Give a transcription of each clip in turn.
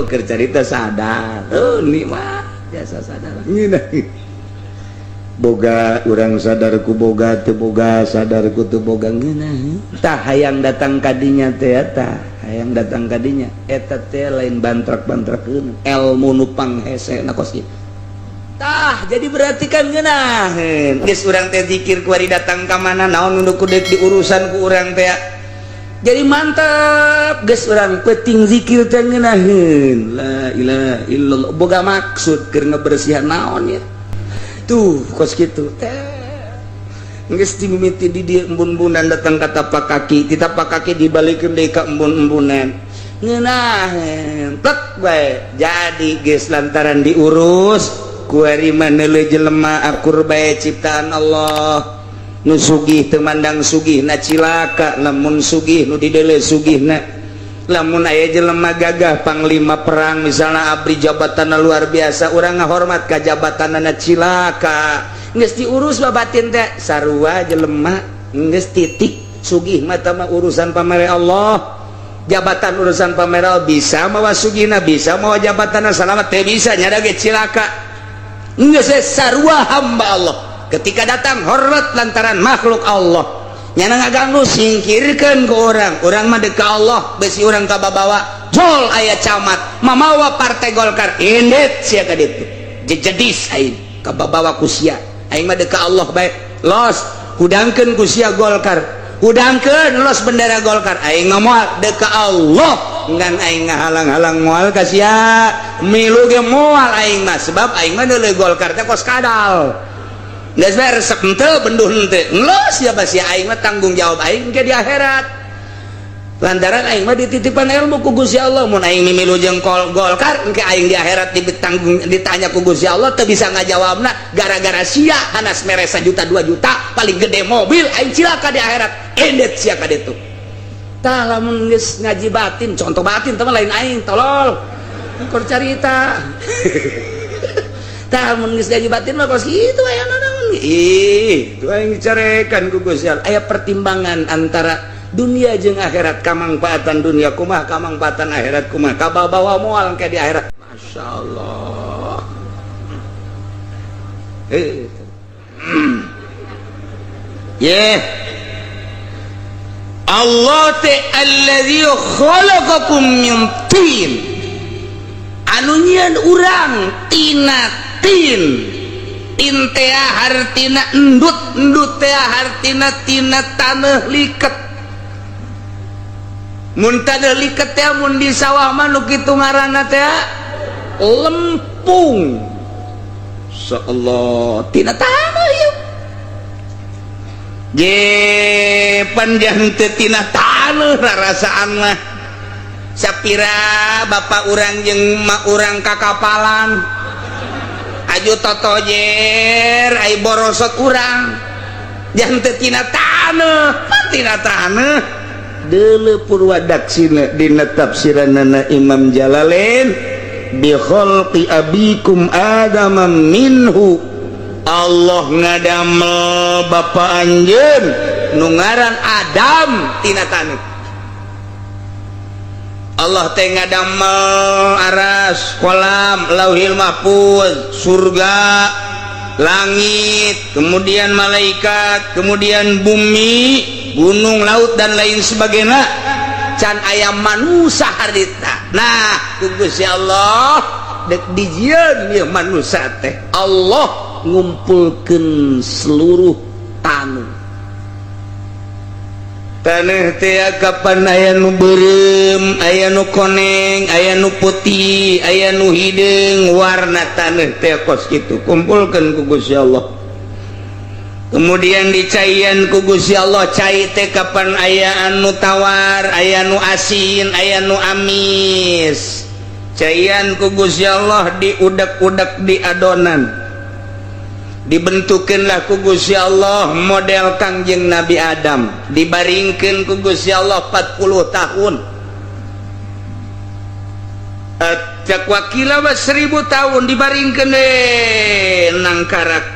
Keur carita sadar. Oh, nikmat biasa sadar. Ngeunah. Boga urang sadar ku boga teu boga, sadar ku teu boga, ngeunah. Tah, hayang datang kadinya teh, tah hayang datang kadinya eta teh lain bantrak-bantrakeun ilmu nu panghese na kos kitu. Tah, jadi berarti kan ngeunaheun geus urang teh zikir kuari datang ka mana, naon nu kudu diurusan ku urang teh. Jadi mantap geus urang penting zikir teh ngeunaheun, la ilaha illallah, boga maksud keur ngebersihan naon ya. Tuh, kos kitu teh geus dimimiti di dieu embun-embunan datang ka tapak kaki, ti tapak kaki dibalikeun deui ka embun-embunan, ngeunaheun tek bae. Jadi geus lantaran diurus kuari mah neuleuh jelema akur bae, ciptaan Allah. Nu sugih teu mandang sugih na, cilaka lamun sugih nu dideuleu sugihna. Lamun aya jelema gagah, panglima perang misalnya, abri jabatan luar biasa, urang ngahormat ka jabatanana, cilaka. Geus diurus babatin teh sarua jelema geus titik. Sugih mah mah urusan pamere Allah, jabatan urusan pamere. Bisa mawa sugihna, bisa mawa jabatan, selamat teh bisa nyada ge cilaka. Geus sarua hamba Allah, ketika datang hormat lantaran makhluk Allah. Nyana ngaganggu, singkirkan ke orang. Orang mah dek Allah. Besi orang kababawa jol aya camat mamawa Partai Golkar, indit sia ka ditu, jejedis aing kababawa ku sia. Aing mah dek Allah bae. Los hudangkeun ku sia Golkar, hudangkeun los bendera Golkar, aing mah moal, dek Allah. Ngan aing ngahalang-halang moal ka sia, milu ge moal aing mah, sebab aing mah deuleu Golkar teh kos kadal. Geus bae, resep henteu, benduh henteu, los siapa sia. Aing mah tanggung jawab aing ke di akhirat, lantaran aing mah dititipan ilmu ku Gusti Allah. Mun aing mimilu jeung Golkar, engke aing di akhirat ditanggung, ditanya ku Gusti Allah, teu bisa ngajawabna gara-gara sia hanas mere 1 juta 2 juta, paling gede mobil, aing cilaka di akhirat. Endet sia ka ditu. Tah, lamun geus ngaji batin, contoh batin teman lain, aing tolol keur carita. Tah, mun geus ngaji batin mah kos kitu aya naon. Ih, itu aing dicarekan ku Gusti Allah. Aya pertimbangan antara dunia jeung akhirat, kamangfaatan dunia kumaha, kamangfaatan akhirat kumaha, kababawa moal ke di akhirat. Masya Allah. Eh, yeah. Allah teh alladzi khalaqakum min tin, anu nyieun urang tina tin. Tin teh hartina endut, endut teh hartina tina taneuh liket. Mun taneuh liket teh, mun di sawah mah nu kitu ngaranna teh lempung. Allah tina taneuh ieu je panjang teu tina taneuh rarasaan mah. Sapira bapak urang jeung mak urang kakapalan aju totojer ai borosot urang, jangan teu tina taneuh. Pan tina taneuh deuleu purwadaksina dina tafsiranana Imam Jalalain, bi khalqi abikum adama minhu. Allah ngadamel bapa anjeun nu ngaran Adam tina taneuh. Allah teh ngadamel aras, kolam, Lauhil Mahfuz, surga, langit, kemudian malaikat, kemudian bumi, gunung, laut, dan lain sebagainya, can aya manusia harita. Nah, ku Gusti Allah dek dijieun ieu manusia teh, Allah ngumpulkeun seluruh taneuh. Taneuh teh kapan aya nu beureum, aya nu koneng, aya nu putih, aya nu hideung, warna taneuh teh kos kitu. Kumpulkeun ku Gusti Allah, kemudian dicaian ku Gusti Allah. Cai teh kapan aya anu tawar, aya nu asin, aya nu amis. Caian ku Gusti Allah, diudak-udak di adonan, dibentukkanlah ku Gusti Allah model Kangjeng Nabi Adam. Dibaringkan ku Gusti Allah 40 tahun, cek wakila 1000 tahun, dibaringkan deh nangkarak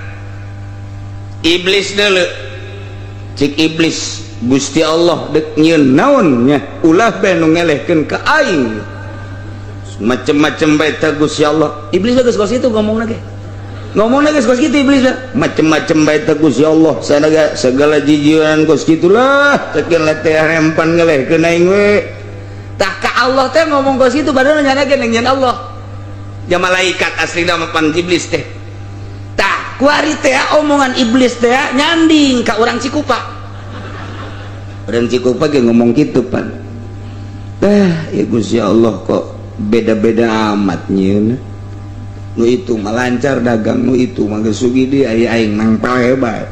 iblis dulu. Cik iblis, Gusti Allah dek nyieun naon nya, ulah bae nu ngelehkeun ka aing. Macem-macem bae teh Gusti Allah. Iblis geus kos kitu ngomongna ge. Ngomongna geus kos kitu iblis macem-macem bae teh Gusti Allah. Sanaga segala jijian kos kitulah. Cekin teh rempan ngelehkeun aing we. Tah ka Allah teh ngomong kos kitu padahal nyana ge nyen Allah. Ja malaikat aslina mah pan iblis teh. Tah kuari teh omongan iblis teh nyanding ka urang Cikupa. Urang Cikupa ge ngomong kitu pan. Tah ya Gusti Allah kok beda-beda amat nyeun. Nu itu mah lancar dagang, nu itu mah geus sugih deui aya aing mangpal bae.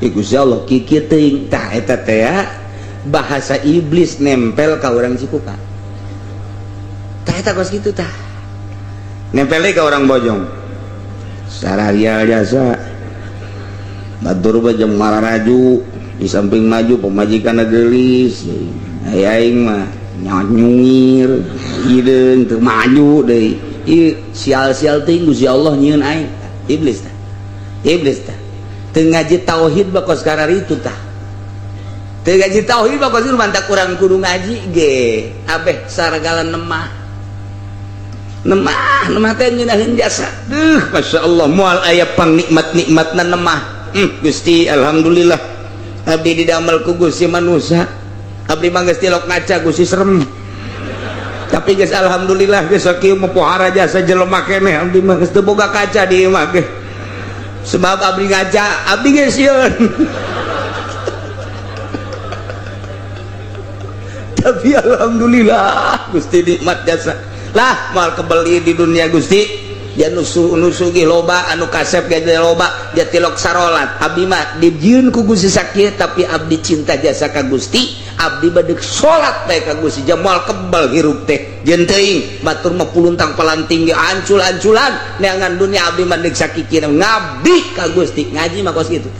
Ya Gusti Allah kikieu teuing. Tah eta teh bahasa iblis nempel ka urang Cikupa. Tah eta kos kitu tah. Nempel deui ka urang Bojong. Sararial jasa. Batur bae jeung mararaju di samping maju pamajikan geulis. Aya aing mah nyungir hideung teu maju deui. Ieu sial-sial teuing Gusti Allah nyieun aing. Iblis tah. Iblis tah. Teu ngaji tauhid mah kos kararitu tah. Teu ngaji tauhid mah kos kitu mantak urang kudu ngaji ge. Abeh saragala nemah. Nemah, nemah teh ngeunaheun jasa. Duh, masyaallah moal aya pangnikmat-nikmatna nemah. Gusti alhamdulillah. Abdi didamel ku Gusti manusa. Abdi mah geus tilok ngaca Gusti serem. Tapi geus alhamdulillah geus sakieu mah pohara jasa jelema keneh abdi mah geus teu boga kaca di imah ge. Sebab abdi ngaca, abdi geus sieun. Tapi alhamdulillah Gusti nikmat jasa. Lah moal kebeli di dunia Gusti. Ja nu sugih loba anu kasep ge loba ja tilok sarolat. Abdi mah dijieun ku Gusti sakieu tapi abdi cinta jasa ka Gusti. Abdi badeg salat bae ka Gusti ja moal kebel hirup teh. Jeung teuing batur mah puluntang palanting ge ancul-anculan neangan dunia abdi mah deuk sakikina ngabdi ka Gusti. Ngaji mah kos kitu.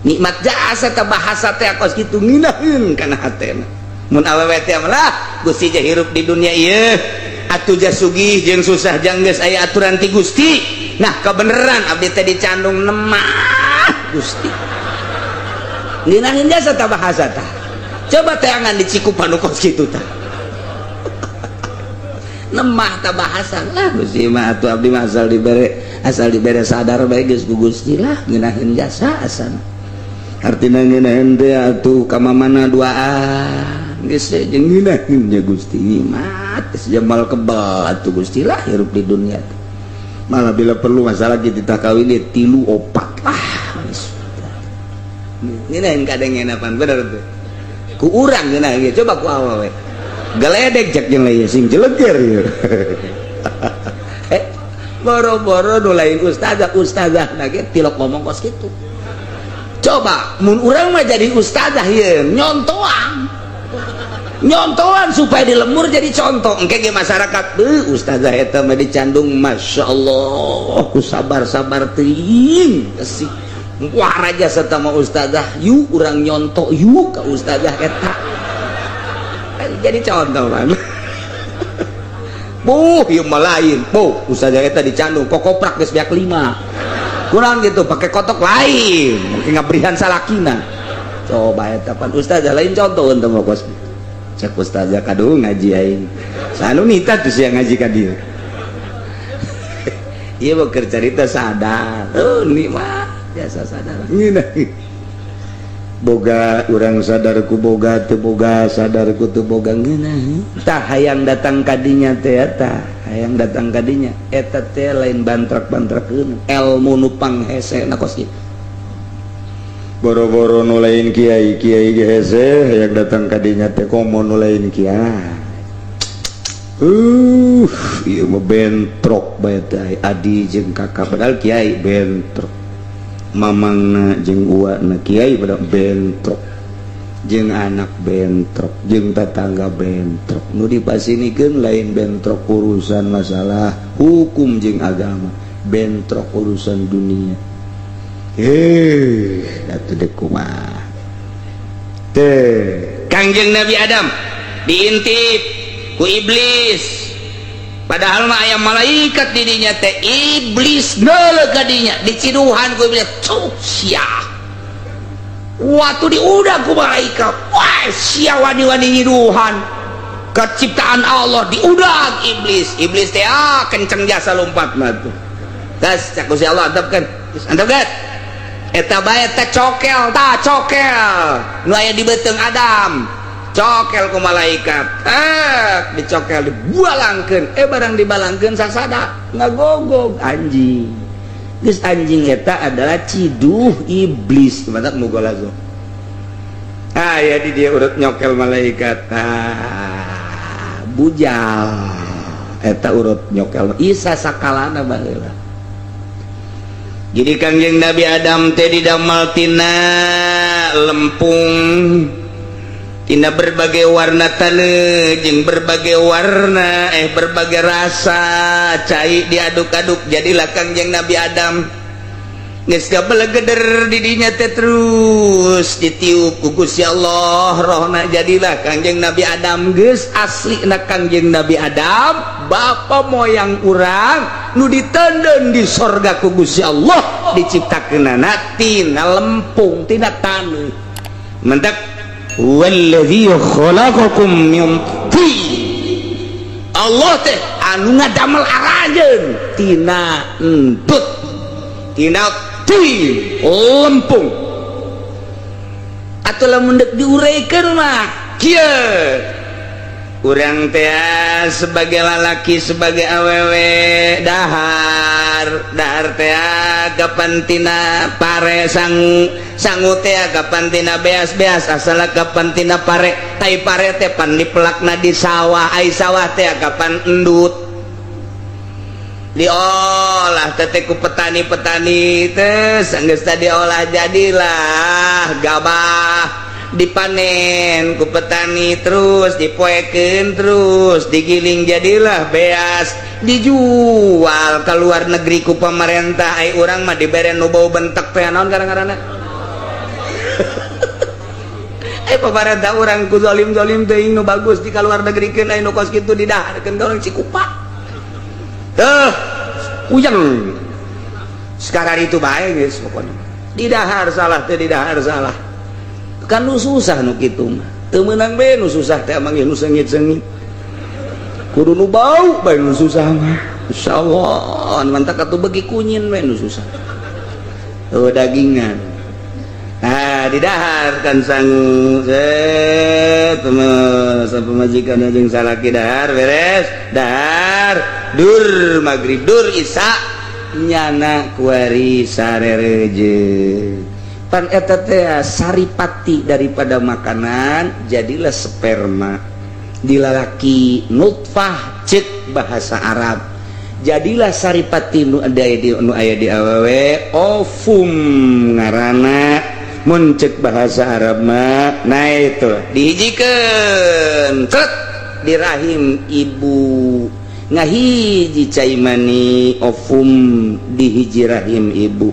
Nikmat jasa ta bahasa teh kos kitu ngeunaheun kana hatena. Mun awewe teh mah lah Gusti ja hirup di dunia ieu. Atuh ja sugih jeung susah jang geus aya aturan ti Gusti. Nah kebeneran abdi teh dicandung nemah Gusti. Ngeunaheun jasa ta bahasa tah. Coba teangan di Cikupa nu kos kitu tah. Nemah ta bahasa lah Gusti mah atuh abdi mah asal dibere sadar bae geus ku Gusti lah ngeunaheun jasa asana. Artina ngeunaheun teh atuh ka mamana duaan geus jeung ngeunaheun nya Gusti mah geus jamal kebal atuh Gusti lah hirup di dunia teh. Malah bila perlu masalah kita kawin ge 3 4 lah. Ngeunaheun kadengena pan bener teh. Ku urang geunah ge coba ku awewe. Geledek cek jeung lain sing jeleger ieu. Boro-boro nu lain ustazah, ustazah ge tilok ngomong kos kitu. Coba mun urang mah jadi ustazah ieu nyontoan. Nyontoan supaya di lemur jadi contoh. Engke ge masyarakat beuh ustazah eta mah dicandung masyaallah ku sabar-sabar teuing sih. Wah raja serta ma ustazah yuk urang nyontok yuk ke ustazah eta. Jadi contoh kan. Buh ieu mah lain. Buh ustazah eta dicandung kokoprak geus beak 5. Kurang gitu pakai kotok lain, mungkin ngabrihan salakina. Coba eta pan ustazah lain contoh untuk mah kos. Cek ustazah kadu ngaji aing. Sanu nita tuh sia ngaji ka dieu. Ieu mah keur carita sadar. Oh nikmat biasa sadar. Boga urang sadar ku boga teu boga sadar ku teu boga ngeunah. Tah hayang datang ka dinya teh tah hayang datang ka dinya eta teh lain bantrak-bantrakeun ilmu nu panghesena kos kitu. Boro-boro nu lain kiai kiai ge hese hayang datang ka dinya teh komo nu lain kiai. Ieu mah bentrok bae teh adi jeung kakak padahal kiai bentrok. Mamangna jeung uana kiai pada bentrok, jeung anak bentrok, jeung tetangga bentrok. Nu dipasinikeun lain bentrok urusan masalah hukum jeung agama, bentrok urusan dunia. Atuh deuk kumaha. Teh, Kangjeng Nabi Adam diintip ku iblis. Padahal mah aya malaikat di dinya teh iblis neuleuh ka dinya diciduhan ku iblis cuk sia. Waktu diudag ku malaikat, wah sia wani-wani nyiduhan. Keciptaan Allah diudag iblis. Iblis teh kenceng jasa lompat mah tuh. Gas cak Gusti Allah antepkeun. Antepkeun. Eta bae teh cokel tah cokel. Nu aya di beuteung Adam. Cokel ku malaikat. Dicokel dibalangkeun. Barang dibalangkeun sasada ngagogog anjing. Geus anjing eta adalah ciduh iblis. Mantap mugolazo. Ah ya di dia urut nyokel malaikat. Ah bujal eta urut nyokel isa sakalana baheula. Jadi Kangjeng Nabi Adam teh didamel tina lempung, tina berbagai warna taneuh jeung berbagai warna berbagai rasa cai diaduk-aduk jadilah Kangjeng Nabi Adam. Geus gabelegeder di dinya teh terus ditiup ku Gusti Allah rohna jadilah Kangjeng Nabi Adam. Geus aslina Kangjeng Nabi Adam bapa moyang urang nu ditenden di sorga ku Gusti Allah diciptakeunana tina lempung tina taneuh. Mentak wallazi khalaqakum min tin. Allah teh anu ngadamel aranjeun tina entut tina tin lempung. Atuh lamun deuk diureukeun mah kieu urang teh sebagai lalaki sebagai awewe dahar dahar teh kapan tina pare sangu sangu teh kapan tina beas-beas asal kapan tina pare tai pare teh pan dipelakna di sawah ai sawah teh kapan endut diolah teh ku petani-petani teh sanggeus diolah jadilah gabah dipanen ku petani terus dipoekeun terus digiling jadilah beas dijual ke luar negeri ku pemerintah. Ai urang mah dibere nu bau bentek teh naon gara-garana pemerintah urang ku zalim-zalim teuing nu bagus di kaluar negerikeun ai nu kos kitu didaharkeun ka urang Cikupa. Tuh puyeng sekarang itu bae geus pokona didahar salah teh didahar salah kan nu susah nu kitu mah teu meunang bae nu susah teh emang nu seungit-seungit kudu nu bau bae nu susah mah insyaallah mantak atuh beuki kunyin bae nu susah oh dagingan. Nah didahar kan sangu set pemajikan jeung salaki dahar beres dahar dur magrib dur isya nyana kuari sarereje pan eta teh saripati daripada makanan jadilah sperma dilalaki nutfah cek bahasa Arab jadilah saripati nu aya di nu aya di awewe ovum ngaranna mun cek bahasa Arab mah. Nah itu dihijikeun cret di rahim ibu ngahiji cai mani ovum di hiji rahim ibu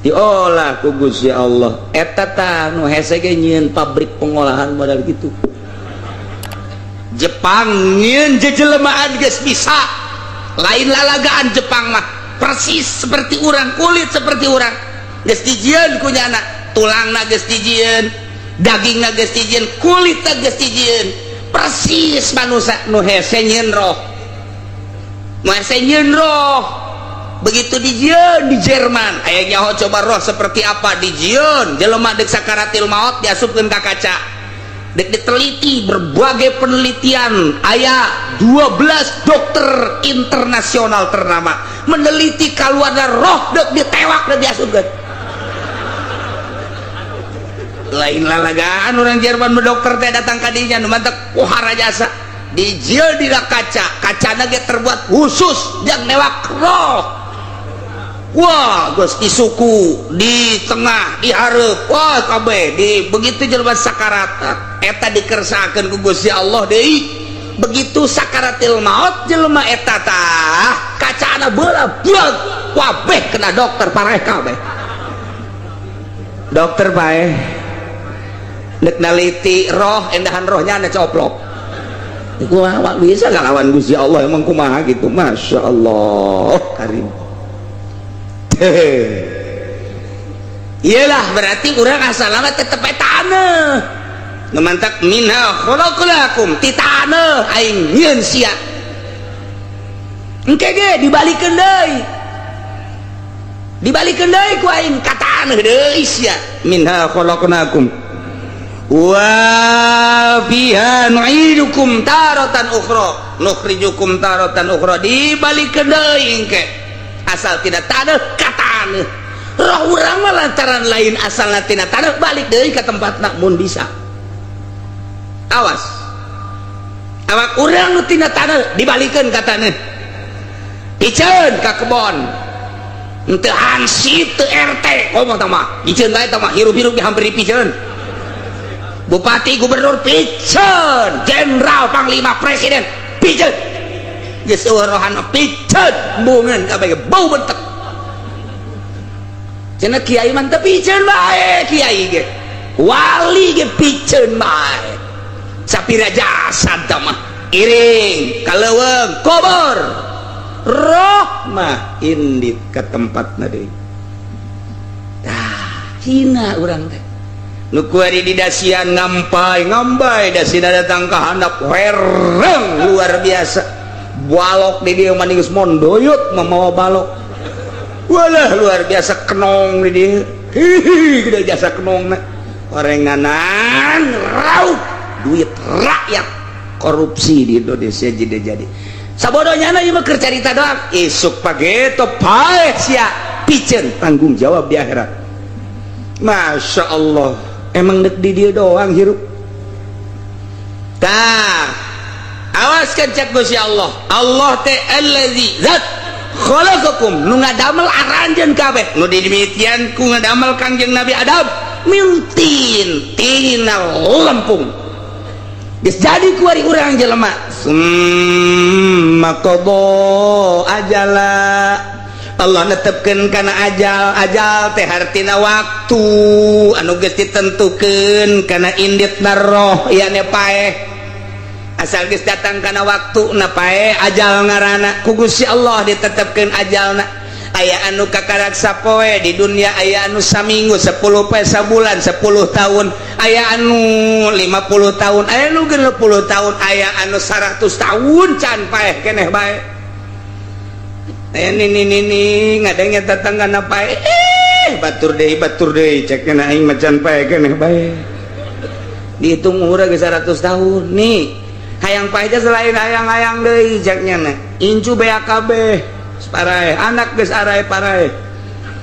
diolah ku Gusti Allah eta tah nu hese ge nyieun pabrik pengolahan modal gitu. Jepang nyieun jejelemaan geus bisa lain lalagaan Jepang mah persis seperti urang kulit seperti urang geus dijieun ku nyana tulangna geus dijieun dagingna geus dijieun kulitna geus dijieun persis manusia nu hese nyieun roh nu hese nyieun roh. Begitu dijieun di Jerman aya nyaho coba roh seperti apa dijieun jelema deuk sakaratil maot diasupkeun ka kaca dek diteliti berbagai penelitian aya 12 dokter internasional ternama meneliti kaluarna roh dek ditewak dek diasupkeun. Lain lalagaan orang Jerman dokter teh datang ka dinya nu mantek pohara jasa dijieun dina kaca kacana ge terbuat khusus yang newak roh. Wah geus di suku di tengah di hareup wah kabeh di begitu jelema sakarat eta dikersakeun ku Gusti Allah deui begitu sakaratil maut jelema eta tah kacana beula buag wabeh kena dokter pareh kabeh dokter bae nek naliti roh endahan rohnya ane coplok kumaha bisa ngalawan Gusti Allah emang kumaha gitu. Masya Allah karim. Iyalah berarti urang asal lama tetep taneuh Nu mantak minha khalaqnakum, ti taneuh aing nyieun sia. Engke ge dibalikeun deui, dibalikeun deui ku aing ka taneuh deui sia. Minha khalaqnakum wa fiha nu'idukum taratan ukhra nukhrijukum taratan ukhra, dibalikeun deui engke. Asal tina taneuh ka taneuh. Roh urang mah lantaran lain asalna tina taneuh, balik deui ka tempatna mun bisa. Awas, awak urang nu tina taneuh dibalikeun ka taneuh, piceun ka kebon. Henteu hansip, teu RT ngomong tah mah, piceun bae tah mah. Hirup-hirup hampir dipiceun. Bupati, gubernur piceun, jenderal, panglima, presiden piceun. Geus eueuh rohana, piceun embungeun kabeh, bau bentek. Cenah kiai mah teu piceun bae, kiai ge, wali ge piceun bae. Sapira jasad tah mah iring ka leuweung kubur, roh mah indit ka tempatna deui. Tah, hina urang teh. Nu kuari di dasian ngampai ngambai, dasina datang ka handap wereng luar biasa. Balok di dieu mah geus mondoyot mamawa balok. Walah, luar biasa kenong di dieu. Hihi, gede jasa kenongna. Orenganan raup duit rakyat, korupsi di Indonesia jadi jadi. Sabodonya na ieu mah keur carita doang. Isuk pageto paeh sia, piceun tanggung jawab di akhirat. Masya Allah, emang dek di dia doang hirup. Tah, awas kan cek Gusti Allah. Allah teh allazi zat khalaqakum, nu ngadamel aranjeun kabeh. Nu didemikian ku ngadamel Kangjeng Nabi Adam min tin, tina lempung. Geus jadi kuari urang jelema. Summa qada ajala, Allah netepkeun kana ajal. Ajal teh hartina waktu anu geus ditentukeun kana inditna roh yane paeh. Asal geus datang kana waktu na paeh, ajal ngaranna. Ku Gusti Allah ditetepkeun ajalna. Aya anu kakarak sapoe di dunia, aya anu saminggu, 10 poe, sabulan, 10 tahun, aya anu 50 tahun, aya anu 60 tahun, aya anu 100 tahun can paeh keneh bae. Aya nini nini ngadenge tetangga na paeh, eh batur deui, batur deui cek na, aing macan paeh keneh bae. Dihitung umurna geus 100 tahun nih. Hayang paeh teh selain hayang-hayang deui ceknya na. Incu BAKB parae, anak geus arae parae,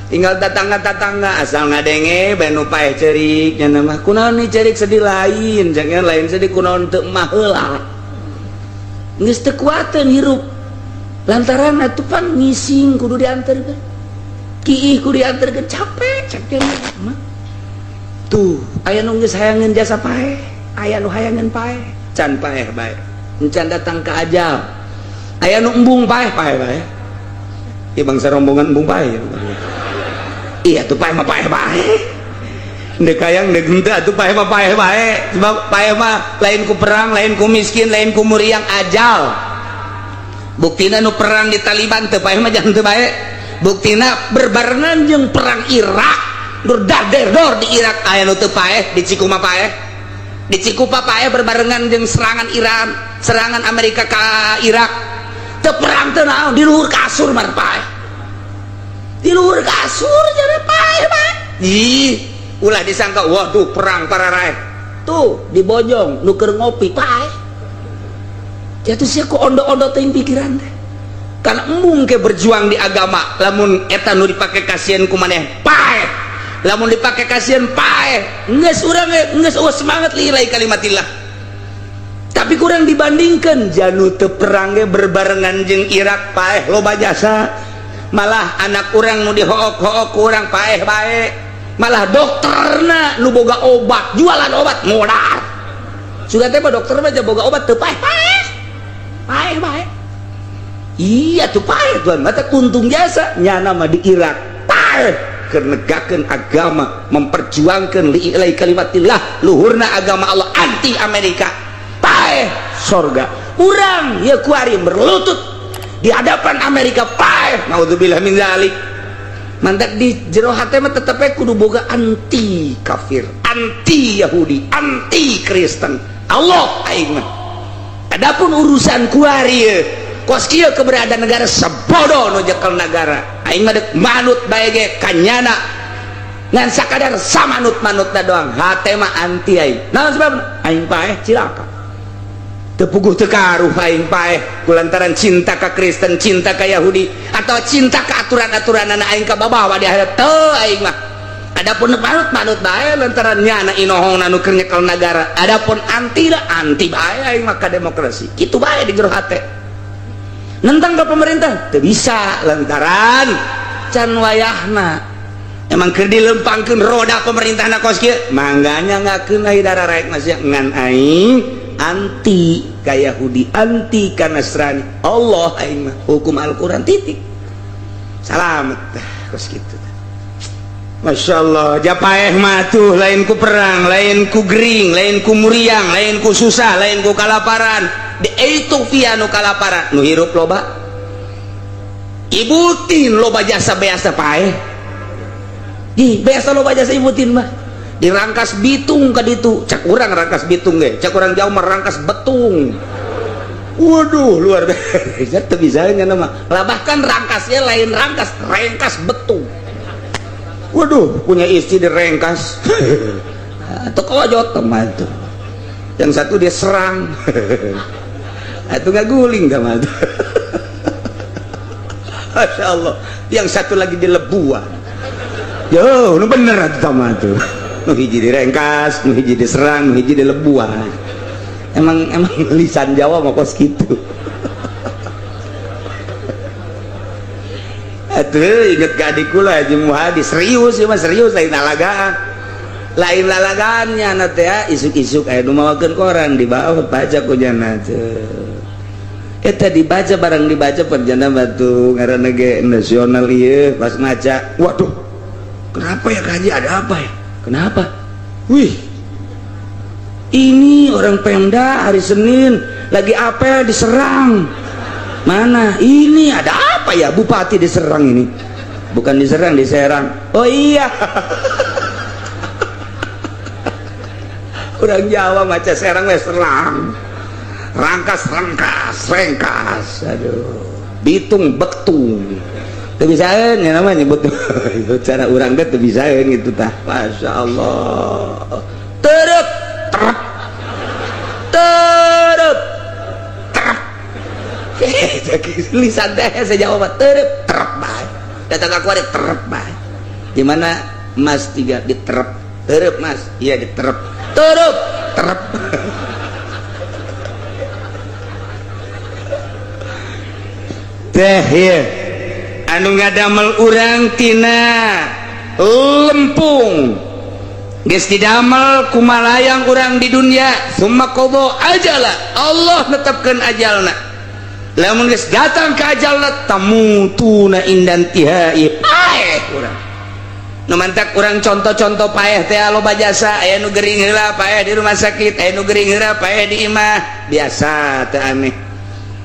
tinggal tetangga-tetangga asal ngadenge bae nu paeh ceurik nya mah, "Kunaon nih ceurik sedih?" "Lain," ceknya, "lain sedih, kunaon teu mah heula?" Geus teu kuateun hirup lantaran atuh pan ngising kudu diantarkeun, kiih kudu diantarkeun, capek cek mah. Tuh, aya nu geus hayangeun jasa paeh, aya nu hayangeun paeh can paeh bae, encan datang ke ajal. Aya nu embung paeh, paeh bae. Ieu bangsa rombongan embung paeh. Iya tuh, paeh mah paeh bae. Ndek hayang ndek henteu atuh paeh mah paeh bae, sebab paeh mah lain ku perang, lain ku miskin, lain ku muriang, ajal. Buktina nu perang di Taliban teu paeh mah, jangan teu bae. Buktina berbarengan jeung perang Irak, nur dor di Irak aya nu teu paeh, di Cikuma paeh, di Cikupa paeh, berbarengan jeung serangan Iran, serangan Amerika ka Irak. Teu perang, teu naon, di luhur kasur mah paeh, di luhur kasur jadi paeh bae. Ih, ulah disangka waduh perang pararaeh. Tuh di Bojong nu keur ngopi paeh. Jatuh sia ku ondo-ondo teuing pikiran teh. Kan embung ke berjuang di agama, lamun eta nu dipake kasihan ku maneh paeh. Lamun dipake kasihan paeh, geus urang geus eueuh semangat lillahi kalimatillah. Tapi kurang dibandingkan janu teu perang ge berbarengan jeung Irak paeh loba jasa. Malah anak urang nu dihook-hook ku urang paeh bae. Malah dokterna nu boga obat, jualan obat modal. Sudah teh mah dokter mah boga obat teu paeh, paeh. Paeh bae. Iya tuh paeh tuan, mata untung jasa nyana mah di Irak paeh keur negakeun agama, memperjuangkan li'ilahi kalimatillah, luhurna agama Allah anti Amerika, paeh sorga. Urang ya kuari berlutut di hadapan Amerika paeh, naudzubillah min dzalik. Mantak di jero hate mah tetep kudu boga anti kafir. anti Yahudi, anti Kristen. Allah aing mah. Adapun urusan kuari ieu, kos kieu keberadaan negara sabodo nu jekel negara. Aing mah deuk manut bae ge kanyana. Ngan sakadar samanut-manutna doang, hate mah anti aing. Naon sebabna? Aing paeh cilaka. Teu puguh teu karuh aing paeh kulantaran cinta ka Kristen, cinta ka Yahudi atau cinta ka aturan-aturanana aing kababawa di akhirat teu aing mah. Adapun manut-manut bae lantaran nyana inohongna nu keur nyekel nagara. Adapun anti lah anti bae aing mah ka demokrasi. Kitu bae di jero hate. Nentang ka pemerintah teu bisa lantaran can wayahna. Emang keur dilempangkeun roda pemerintahna kos kieu, mangganya ngakeun ai dararaek masih ngan aing anti ka Yahudi, anti ka Nasrani. Allah aing mah hukum Al-Qur'an titik. Salamet kos kitu. Masya Allah, japaeh mah tuh lain ku perang, lain ku gering, lain ku muriang, lain ku susah, lain ku kalaparan. Di Ethiopia nu kalaparan, nu hirup loba. Ibutin loba jasa biasa paeh. Ih, biasa loba jasa ibutin mah. Dirangkas bitung ka ditu, cak urang rangkas bitung ge, cak urang jauh mah rangkas betung. Waduh, luar biasa. Teu bisa nya mah. Lah bahkan rangkasnya lain rangkas, rengkas betung. Waduh, punya istri direngkas. Atau kojot teman tuh. Yang satu dia serang. Atau nggak guling sama tuh. Masya Allah. Yang satu lagi dilebuan. Yo, nu bener atuh sama tuh. Nu hiji direngkas, nu hiji diserang, nu hiji dilebuan. Emang emang lisan Jawa mah kos kitu. Atuh inget ka adik kula Haji Muhadi serius ieu mah serius lain lalagaan. Lain lalagaannya na teh isuk-isuk aya nu mawakeun koran dibawa baca ku jana teh. Eta dibaca barang dibaca perjana batu ngaranna ge nasional ieu pas maca. Waduh. Kenapa ya Kaji, ada apa ya? Kenapa? Wih. Ini orang Pemda hari Senin lagi apel diserang. Mana? Ini ada apa ya? Bupati diserang ini. Bukan diserang, diserang. Oh iya. Orang Jawa maca serang we serang. Rangkas rangkas, rengkas. Aduh. Bitung betung. Teu bisaeun nya nama nyebut. Cara urang teh teu bisaeun gitu tah. Masya Allah. Terep terep. Terep terep. Lisan teh saya jawab terep terep bae. Datang aku ada terep bae. Di mana Mas tiga diterep. Terep Mas. Iya diterep. Terep terep. Teh ieu anu ngadamel urang tina lempung. Geus didamel kumalayang urang di dunia, summa qada ajala. Allah netepkeun ajalna. Lamun geus datang ka ajalna tamutuna indan tihai paeh urang. Nu mantak urang contoh-contoh paeh teh loba jasa, aya nu gering heula paeh di rumah sakit, aya nu gering heula paeh di imah, biasa teh aneh.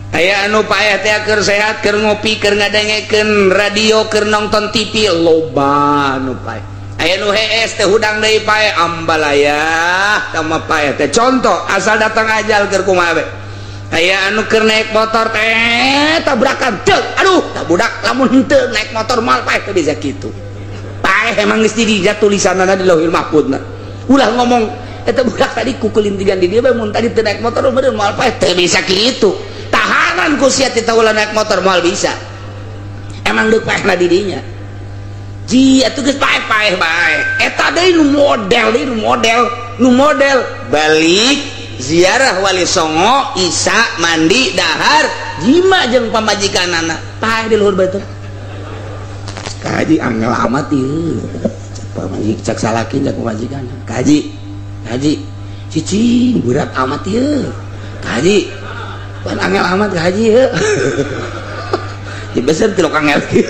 Aya anu paeh teh keur sehat, keur ngopi, keur ngadengekeun radio, keur nonton TV, loba nu paeh. Aya nu hees teh hudang deui paeh, ambalaya tama paeh teh. Contoh asal datang ajal keur kumaha we. Aya anu keur naik motor teh tabrakan teu, aduh tah budak lamun henteu naik motor moal paeh teh bisa kitu. Paeh emang geus dijat tulisanna di Lauhil Mahfuzna. Ulah ngomong eta budak tadi kukulin tigan di dieu bae mun tadi teu naik motor meureun moal paeh teu bisa kitu. Tahanan ku sia teh ulah naik motor moal bisa. Emang deuk paehna di dinya. Ji atuh geus paeh-paeh bae. Eta deui nu model deui nu model balik ziarah Wali Songo, Isa mandi dahar jima jeung pamajikanana paeh di luhur beuteung. Kaji angel amat ieu. Cak pamajik cak salaki cak pamajikan. Kaji kaji cicing berat amat ieu. Kaji pan angel amat kaji ieu. Di beser tilok angel kieu.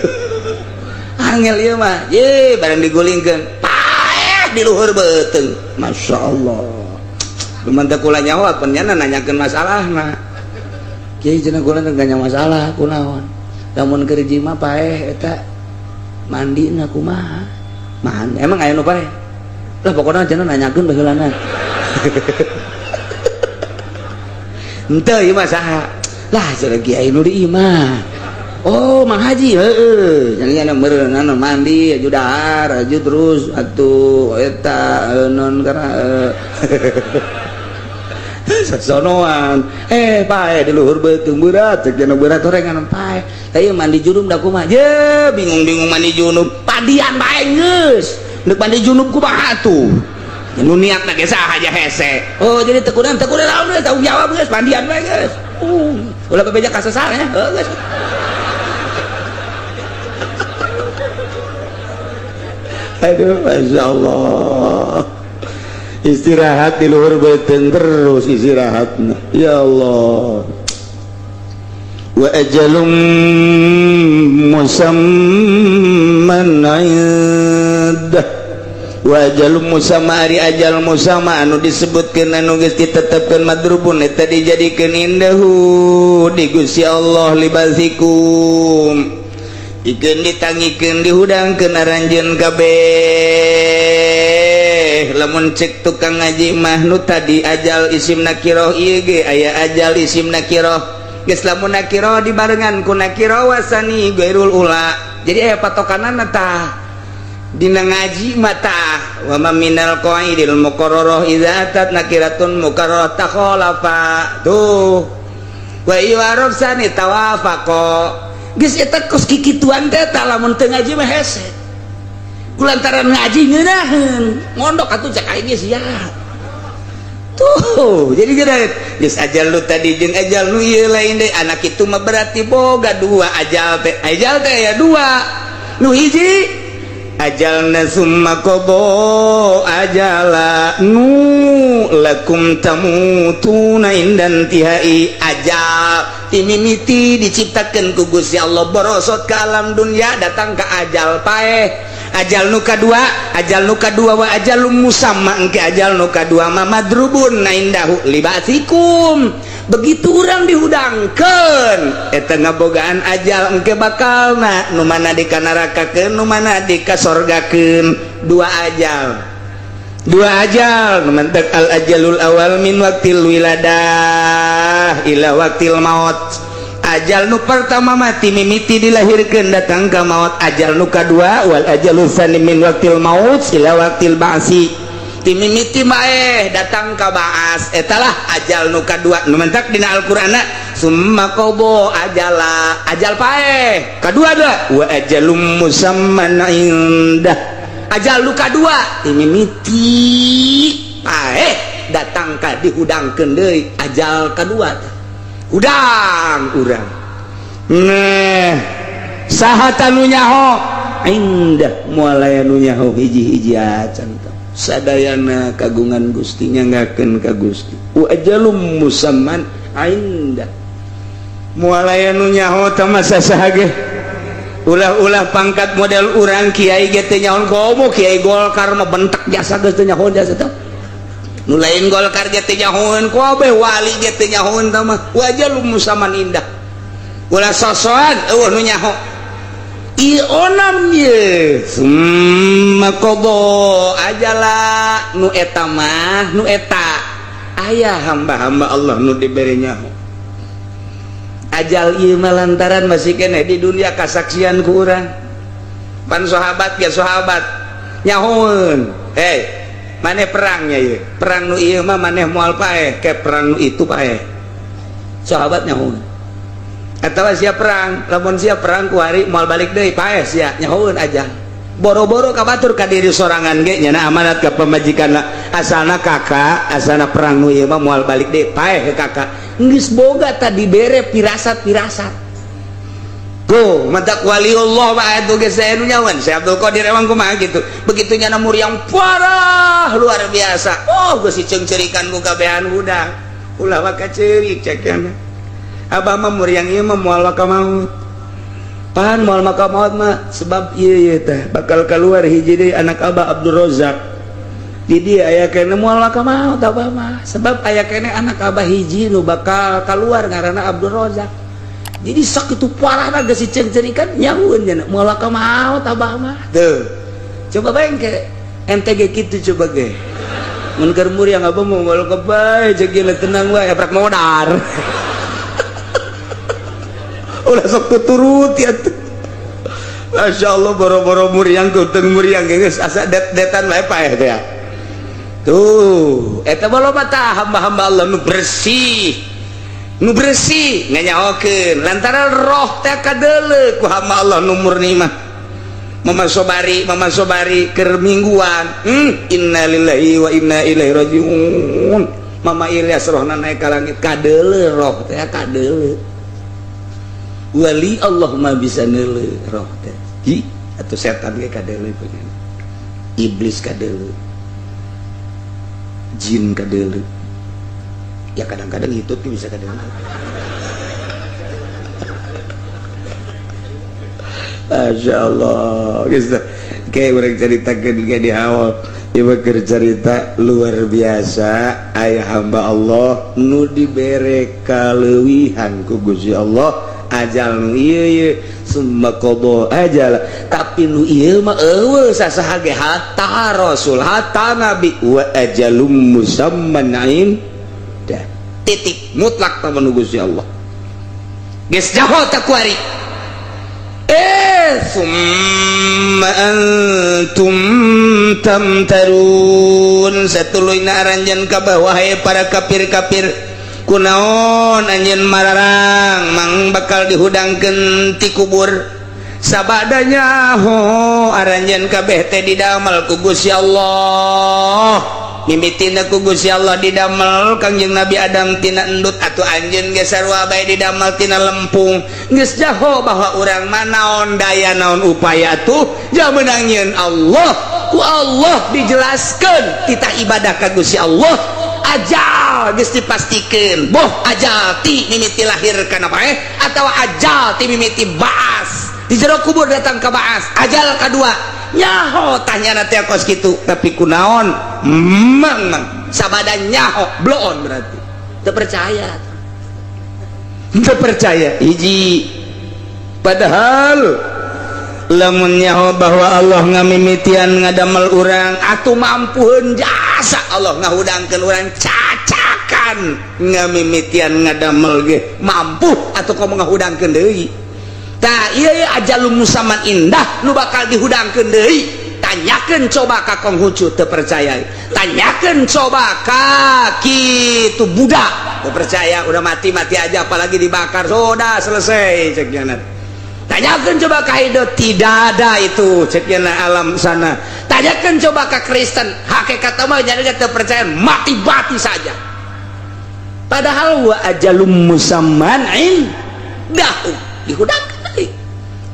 Angel ieu mah ye barang digulingkeun paeh di luhur beuteung. Masya Allah. Lumantak kula nyawa penyana nanyakeun masalahna. Kiai cenah kula teh ganya masalah kunaon. Lamun keur jima paeh eta mandina kumaha? Mandi emang aya nu paeh? Lah pokona cenah nanyakeun baheulana. Henteu ieu mah saha? Lah cenah kiai nu di imah. Oh, Mang Haji heueuh. Cenah meureun mandi aju dahar aju terus atuh eta non kana sonoan pae di luhur beuteung berat cek cenah berat horengan pae. Tah mandi junub da kumaha? Je bingung-bingung mandi junub. Padian bae geus. Deuk mandi junub kumaha atuh? Nu niatna ge saha aja hese. Oh, jadi tekunan tekunan naon geus tanggung jawab geus mandian bae geus. Ulah bebeja ka sesal nya. Heuh geus. Aduh, Masya Allah. Istirahat di luhur beuteung terus istirahatna. Ya Allah. Wa ajalum musamman 'indah. Wa ajalum musamma ari ajal musamma anu disebutkeun anu geus ditetepkeun madrubun eta dijadikeun indahu di Gusti Allah libasikum. Ikeun ditangikeun dihudangkeun aranjeun kabeh. Lamun cek tukang ngaji mah nu tadi ajal isim nakiroh ieu ge aya ajal isim nakiroh. Geus lamun nakiroh dibarengan ku nakiroh wasani ghairul ula. Jadi aya patokanana tah dina ngaji mah tah wa ma minal qaidil muqarrarah idza atat nakiratun muqarrarah takhalafa. Tuh wa iwarabsani tawafaqa. Geus eta kos kikituan teh tah lamun teu ngaji mah hese. Kulantaran ngaji ngeunaheun, ngondok atuh cek aing ge sia. Tuh, jadi geus geus ajal lu tadi jeung ajal nu ieu lain deui. Anak itu mah berarti boga dua ajal teh. Ajal teh aya dua. Nu hiji ajalna summa qada ajala nu lakum tamutuna indan tihai. Ajal timimiti diciptakeun ku Gusti Allah borosot ka alam dunya datang ka ajal paeh. Ajal nu kadua, ajal nu kadua wa ajalum musamma engke ajal nu kadua ma madrubun indahu libasikum. Begitu urang dihudangkeun eta ngabogaan ajal engke bakalna nu mana dikanarakakeun nu mana dikasorgakeun. Dua ajal, dua ajal nu mantak al ajalul awal min waqtil wiladah ila waqtil maut. Ajal nu pertama mati mimiti dilahirkeun datang ka maut. Ajal nu kadua wal ajalul tsani min waqtil maut ila waqtil ba'si. Timimiti mae datang ka baas etalah ajal nu kadua. Nu mentak dina Al-Qur'anna summa qada ajala ajal paeh kadua da wa ajalum musamman indah. Ajal nu kadua timimiti paeh datang ka dihudangkeun deui ajal kadua hudang urang. Nah saha tanu nyaho indah moal aya nu nyaho hiji-hiji acan tah. Sadayana kagungan Gusti nyanggakeun ka Gusti. Wa ajalum musamman indah. Moal aya nu nyaho tah masa saha ge. Ulah-ulah pangkat model urang kiai ge teu nyaho komo kiai Golkar mah bentek jasa geus teu nyaho jasa tah. Nu lain Golkar ge teu nyahoeun kabeh wali ge teu nyahoeun tah mah. Wa ajalum musamman indah. Ulah sosoan eueuh nu nyaho. Ieu onam ye summa qada ajala nu eta mah nu eta aya hamba-hamba Allah nu dibere nyaho. Ajal ieu mah lantaran masih keneh di dunia kasaksian ku urang. Pan sahabat ge sahabat nyahoeun. Hei, maneh perangnya ieu. Perang nu ieu mah maneh moal paeh, ke perang nu itu paeh. Sahabat nyahoeun. Atawa sia perang, lamun sia perang ku hari moal balik deui paeh sia nyahoeun aja. Boro-boro ka batur ka diri sorangan ge nya amanat ka pamajikanna asalna kakak, asalna perang nu ieu mah moal balik deui paeh ke kakak. Geus boga tadi bere pirasat-pirasat. Go, mantak waliullah mah atuh geus aya nu nyawan. Syekh Abdul Qadir emang kumaha gitu. Begitu nya muriang parah luar biasa. Oh, geus diceungceurikan ku kabehan hudang. Ulah waka ceurik cek nya. Abah mah muriang ieu mah moal maka maut. Pan moal maka maut mah sebab ieu ieu teh bakal keluar hiji deui anak Abah Abdul Rozak. Di dia aya keneh moal maka maut abah mah sebab aya keneh anak abah hiji nu bakal keluar ngaranna Abdul Rozak. Jadi sakitu parahna geus diceungceurikan nyahueun nya moal maka maut abah mah. Tuh. Coba bayangke Ente ge kitu coba ge. Mun keur muriang abah mau ngolok bae jeung tenang wae eprak modar. Ulah sok tuturut ya tuh. Masya Allah boro-boro muriang kuteng muriang geus asa det-detan wae paeh teh. Tuh, eta mah loba tah hamba-hamba Allah nu bersih. Nu bersih nganyahokeun lantaran roh teh kadeuleu ku hamba Allah nu murni mah. Mama Sobari keur mingguan. Innalillahi wa inna ilaihi rajiun. Mama Ilyas rohna naik ka langit kadeuleu roh teh kadeuleu. Wali Allah mah bisa neuleu roh teh. Hi atuh setan ge kadeuleu punya. Iblis kadeuleu. Jin kadeuleu. Ya kadang-kadang hitut bisa kadeuleu. Masya Allah. Kayak urang caritakeun ge di awal. Ieu keur carita luar biasa aya hamba Allah nu dibere kaleuwihan ku Gusti Allah ajal nu ieu ieu summa qada ajal tapi nu ieu mah eueuh sasaha ge hatta rasul hatta nabi wa ajalum musamman indah titik mutlak ta nu Gusti Allah geus jaho ta kuari summa antum tamtarun satuluyna aranjeun ka wahai para kafir-kafir kunaon anjeun mararang mang bakal dihudangkeun ti kubur sabadanya ho aranjeun kabeh teh didamel ku Gusti Allah mimitina ku Gusti Allah didamel Kangjeng Nabi Adam tina endut atuh anjeun ge sarua bae didamel tina lempung geus jaho bahwa urang mah naon daya naon upaya tuh jamenang nyeun Allah ku Allah dijelaskeun titah ibadah ka Gusti Allah ajal geus dipastikeun boh ajal ti mimiti lahir kana bae atawa ajal ti mimiti baas di jero kubur datang ka baas ajal kadua nyaho tanyana teh kos kitu tapi kunaon mang mang sabada nyaho bloon berarti teu percaya teu percaya hiji padahal lamun nyaho bahwa Allah ngamimitian ngadamel urang atuh mampuheun jasa Allah ngahudangkeun urang cacakan ngamimitian ngadamel ge mampu atuh komo ngahudangkeun deui tah ieu ajalum musamman indah nu bakal dihudangkeun deui tanyakeun coba ka Konghucu teu percaya tanyakeun coba ka kitu Buddha teu percaya udah mati-mati aja apalagi dibakar sudah selesai cek nya. Tanyakan coba ka Hindu tidak ada itu ceknya alam sana. Tanyakan coba ke Kristen hakikat mah jadi teu percaya mati-mati saja. Padahal wa ajalum musamman indahu dihudangkeun deui.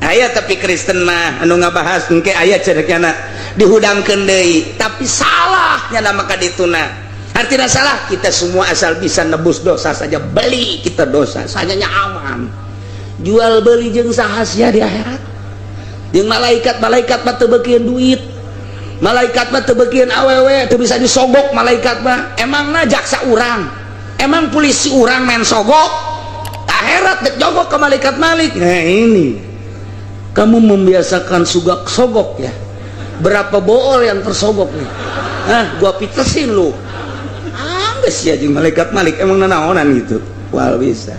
Aya tapi Kristen mah anu ngabahas engke aya cerekna dihudangkeun deui tapi salahnya nama ka dituna. Artinya salah kita semua asal bisa nebus dosa saja beli kita dosa sanyanya aman. Jual beli jeung saha sia di akhirat jeung malaikat malaikat mah teu beukieun duit malaikat mah teu beukieun awewe teu bisa disogok malaikat mah emangna jaksa urang emang polisi urang main sogok akhirat dek jogok ke malaikat malik. Nah ini kamu membiasakan sugak sogok ya berapa bool yang tersogok nih nah gua pitesin lu angges ya jeung malaikat malik emang nanaonan gitu wal bisa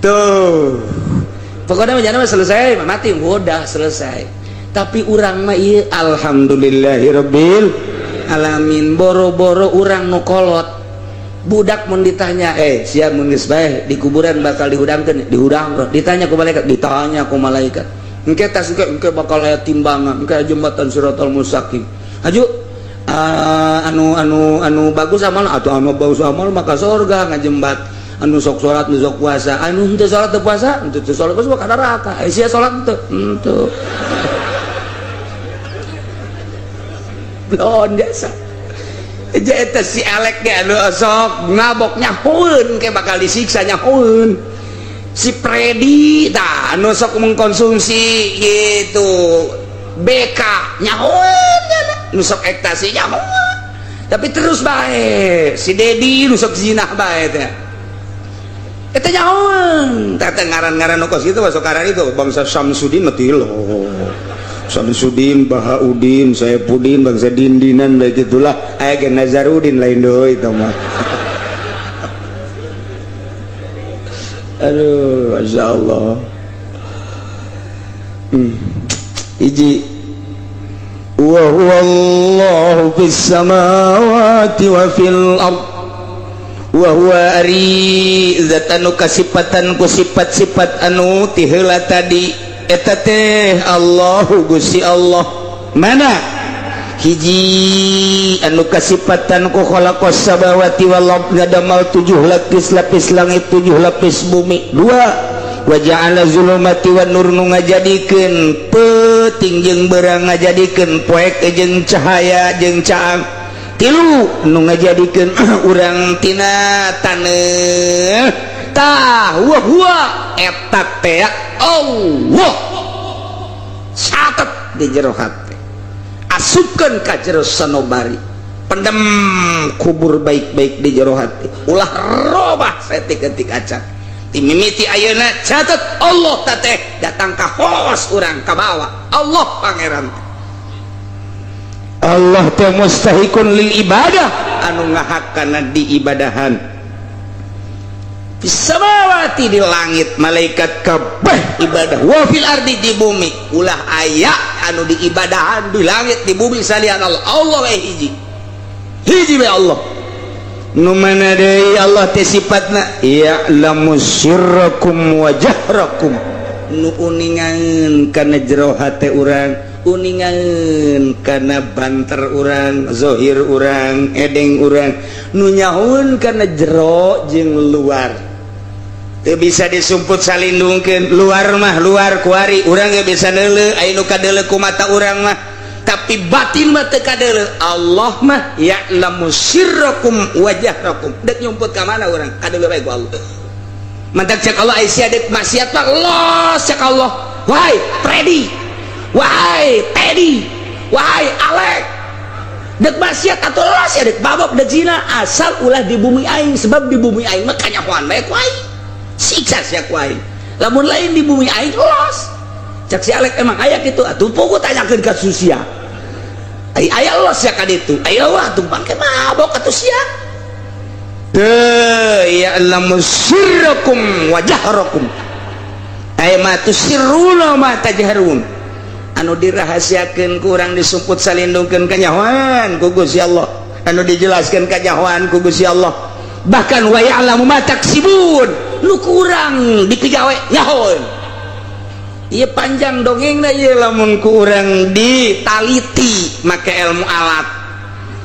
tuh pokoknya menjadi selesai mati udah selesai tapi urang mah ieu alhamdulillahirabbil alamin boro-boro urang nu kolot budak mun ditanya siap mun geus bae di kuburan bakal dihudangkeun dihudangkeun ditanya ku malaikat ditanya ku malaikat engke tas engke bakal aya timbangan engke jembatan siratal mustaqim haju anu bagus amal atau anu bagus amal maka surga ngajembat anu sok salat nu sok puasa anu henteu salat teu puasa henteu salat puasa ka neraka sia salat henteu henteu blon jasa eta si elek ge anu sok ngabok nyahoeun ke bakal disiksa nyahoeun si Predi tah anu sok mengkonsumsi gitu BK nyahoeun nu sok ekstasi nyahoeun tapi terus bae si Dedi nu sok zinah bae teh eta nyahoeun teh ngaran-ngaran nu kos kitu masuk karan itu bangsa Samsudin mati loh. Samsudin, Bahaudin, Saipudin, bangsa dindinan baik itulah. Aya ge Nazarudin lain deui itu mah. Aduh, Masya Allah. Hiji wa huwallahu fis samawati wa fil ard wa huwa ari zat anu kasipatan ku sifat-sifat anu ti heula tadi eta teh Allahu Gusti Allah. Mana hiji anu kasipatan ku khalaqas samawati wal ard, ngadamal 7 lapis-lapis langit, 7 lapis bumi. Dua, wa ja'ala zulumati wan nur, nu ngajadikeun peuting jeung beurang, ngajadikeun poek jeung cahaya jeung caang. Tilu, nu ngajadikeun urang tina taneuh. Tah wa huwa eta teh Allah. Catet di jero hate, asupkeun ka jero sanobari, pendem kubur baik-baik di jero hati, ulah robah saeutik-eutik acan. Mimiti ayeuna catet Allah teh datang ka hoos urang ka bawa Allah pangeran. Allah teh mustahikun lil ibadah, anu ngahakana diibadahan. Fis samawati di langit malaikat kabeh ibadah, wa fil ardi di bumi ulah aya anu diibadahan di langit di bumi salian Allah. Allah we hiji, hiji we Allah. Nu mana deui Allah teh sifatna ya'lamu sirrakum wa jahrakum, nu uningan kana jero hate urang, uningan kana banter urang, zahir urang, edeng urang, nu nyahoeun kana jero jeung luar. Teu bisa disumput salindungkeun. Luar mah luar kuari urang ge bisa neuleuh, aya nu kadeuleuh ku mata urang mah, tapi batin mah teu kadeuleuh. Allah mah ya'lamu sirrakum wa jahrakum. Dek nyumput ka mana urang kadeuleuh bae ku Allah. Mantak cek Allah ai sia dek maksiat mah los cek Allah. Wahai Freddy, wahai Teddy, wahai Alek, dek maksiat atau los ya dek babok dek zina, asal ulah di bumi aing, sebab di bumi aing mah kanyahoan bae ku aing, siksa sia ku aing. Lamun lain di bumi aing los. Cek si Alek emang aya kitu atuh pugu tanyakeun ka Susia. Ai aya los ya ka ditu. Aya wah tuh bangke mabok atuh sia. Teu ya'lamu sirrakum wa jahrakum. Ai ma tusirruna ma tajharun. Anu dirahasiakeun ku urang disumput salindungkeun kanyahoan ku Gusti Allah. Anu dijelaskeun kanyahoan ku Gusti Allah. Bahkan wa ya'lamu ma taksibun. Nu kurang dipigawe nyahoeun. Ieu panjang dongengna ieu lamun ku urang ditaliti make ilmu alat.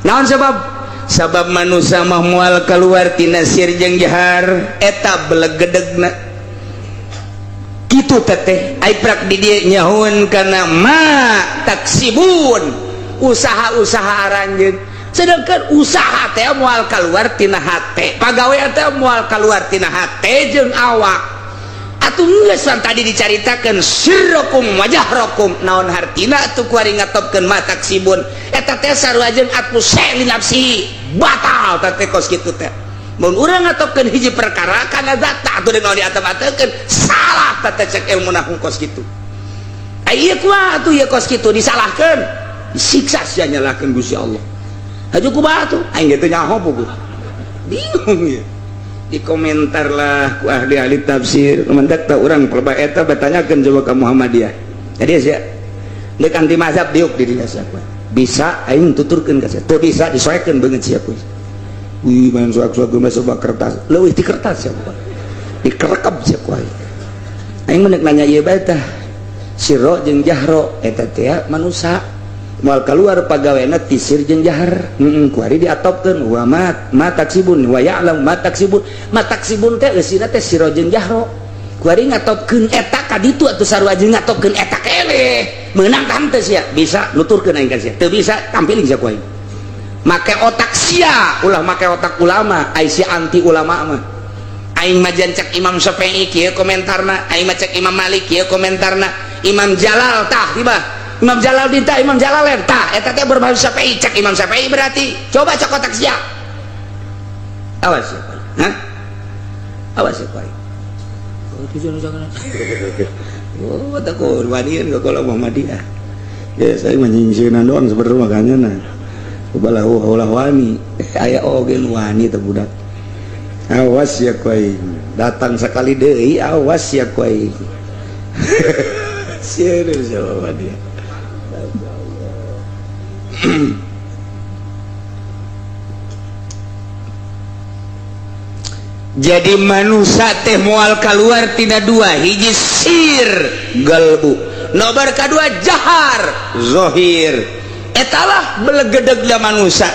Naon sebab? Sabab manusia mah moal keluar tina sir jeung jahar eta belegedegna. Kitu teteh ai prak di dieu nyahoeun kana ma taksibun, usaha-usaha aranjeun. Sedangkan usaha teh moal keluar tina hate, pagawe teh moal keluar tina hate jeung awak. Atuh geus tadi dicaritakeun sirrakum wa jahrakum, naon hartina atuh kuari ngatopkeun ma taksibun eta teh sarua jeung atmu li nafsi, batal teh kos kitu teh. Mun urang ngatopkeun hiji perkara kana zat atuh deui naon diatep-atekeun salah teh cek ilmu nahwu kos kitu. Ai ieu kumaha atuh ieu kos kitu disalahkeun, disiksa sia nyalahkeun Gusti Allah. Haju kumaha atuh aing ge teu nyaho puguh. Bingung ieu. Di komentar lah ku ahli-ahli tafsir mendak tak urang pelba eta batanyakeun coba ka Muhammadiyah. Jadi sia deuk anti mazhab diuk di dinya sia. Bisa aing tuturkeun ka sia, teu bisa disoekeun beungeut sia kuy. Wih main soak-soak geus coba kertas, leuwih ti kertas sia kuy. Dikerekep sia kuy. Aing mah nanya ieu bae tah. Sirro jeung jahro eta teh manusa moal keluar pagawena ti sir jeung jahar. Kuari diatopkeun wa ma ma taksibun wa ya'lam ma taksibun. Ma taksibun teh eusina teh siro jeung jahro. Kuari ngatopkeun eta ka ditu atuh sarua jeung ngatopkeun eta keneh. Meunang tah henteu sia? Bisa nuturkeun aing ka sia. Teu bisa tampiling sia ku aing. Make otak sia, ulah make otak ulama, ai sia anti ulama mah. Aing mah cek Imam Syafi'i kieu komentarna, aing mah cek Imam Malik kieu komentarna, Imam Jalal tah tiba. Imam Jalal dinta Imam Jalalain tah eta teh berbahasa Syafi'i, cek Imam Syafi'i berarti. Coba cek otak sia. Awas ya, hah? Awas ya, Pak. Oh, tujuan jangan. Oh, tak korbanin ke kalau Muhammadiyah. Ya saya menyingsieunan doang sebenarnya makanya nah. Ubalah ulah wani. Aya oge nu wani teh budak. Awas ya ku aing. Datang sekali deui awas ya ku aing. Sieun sama dia. Jadi manusia teh moal keluar tina dua, hiji sir galbu, nobar kadua jahar zohir. Etalah belegedegna manusia.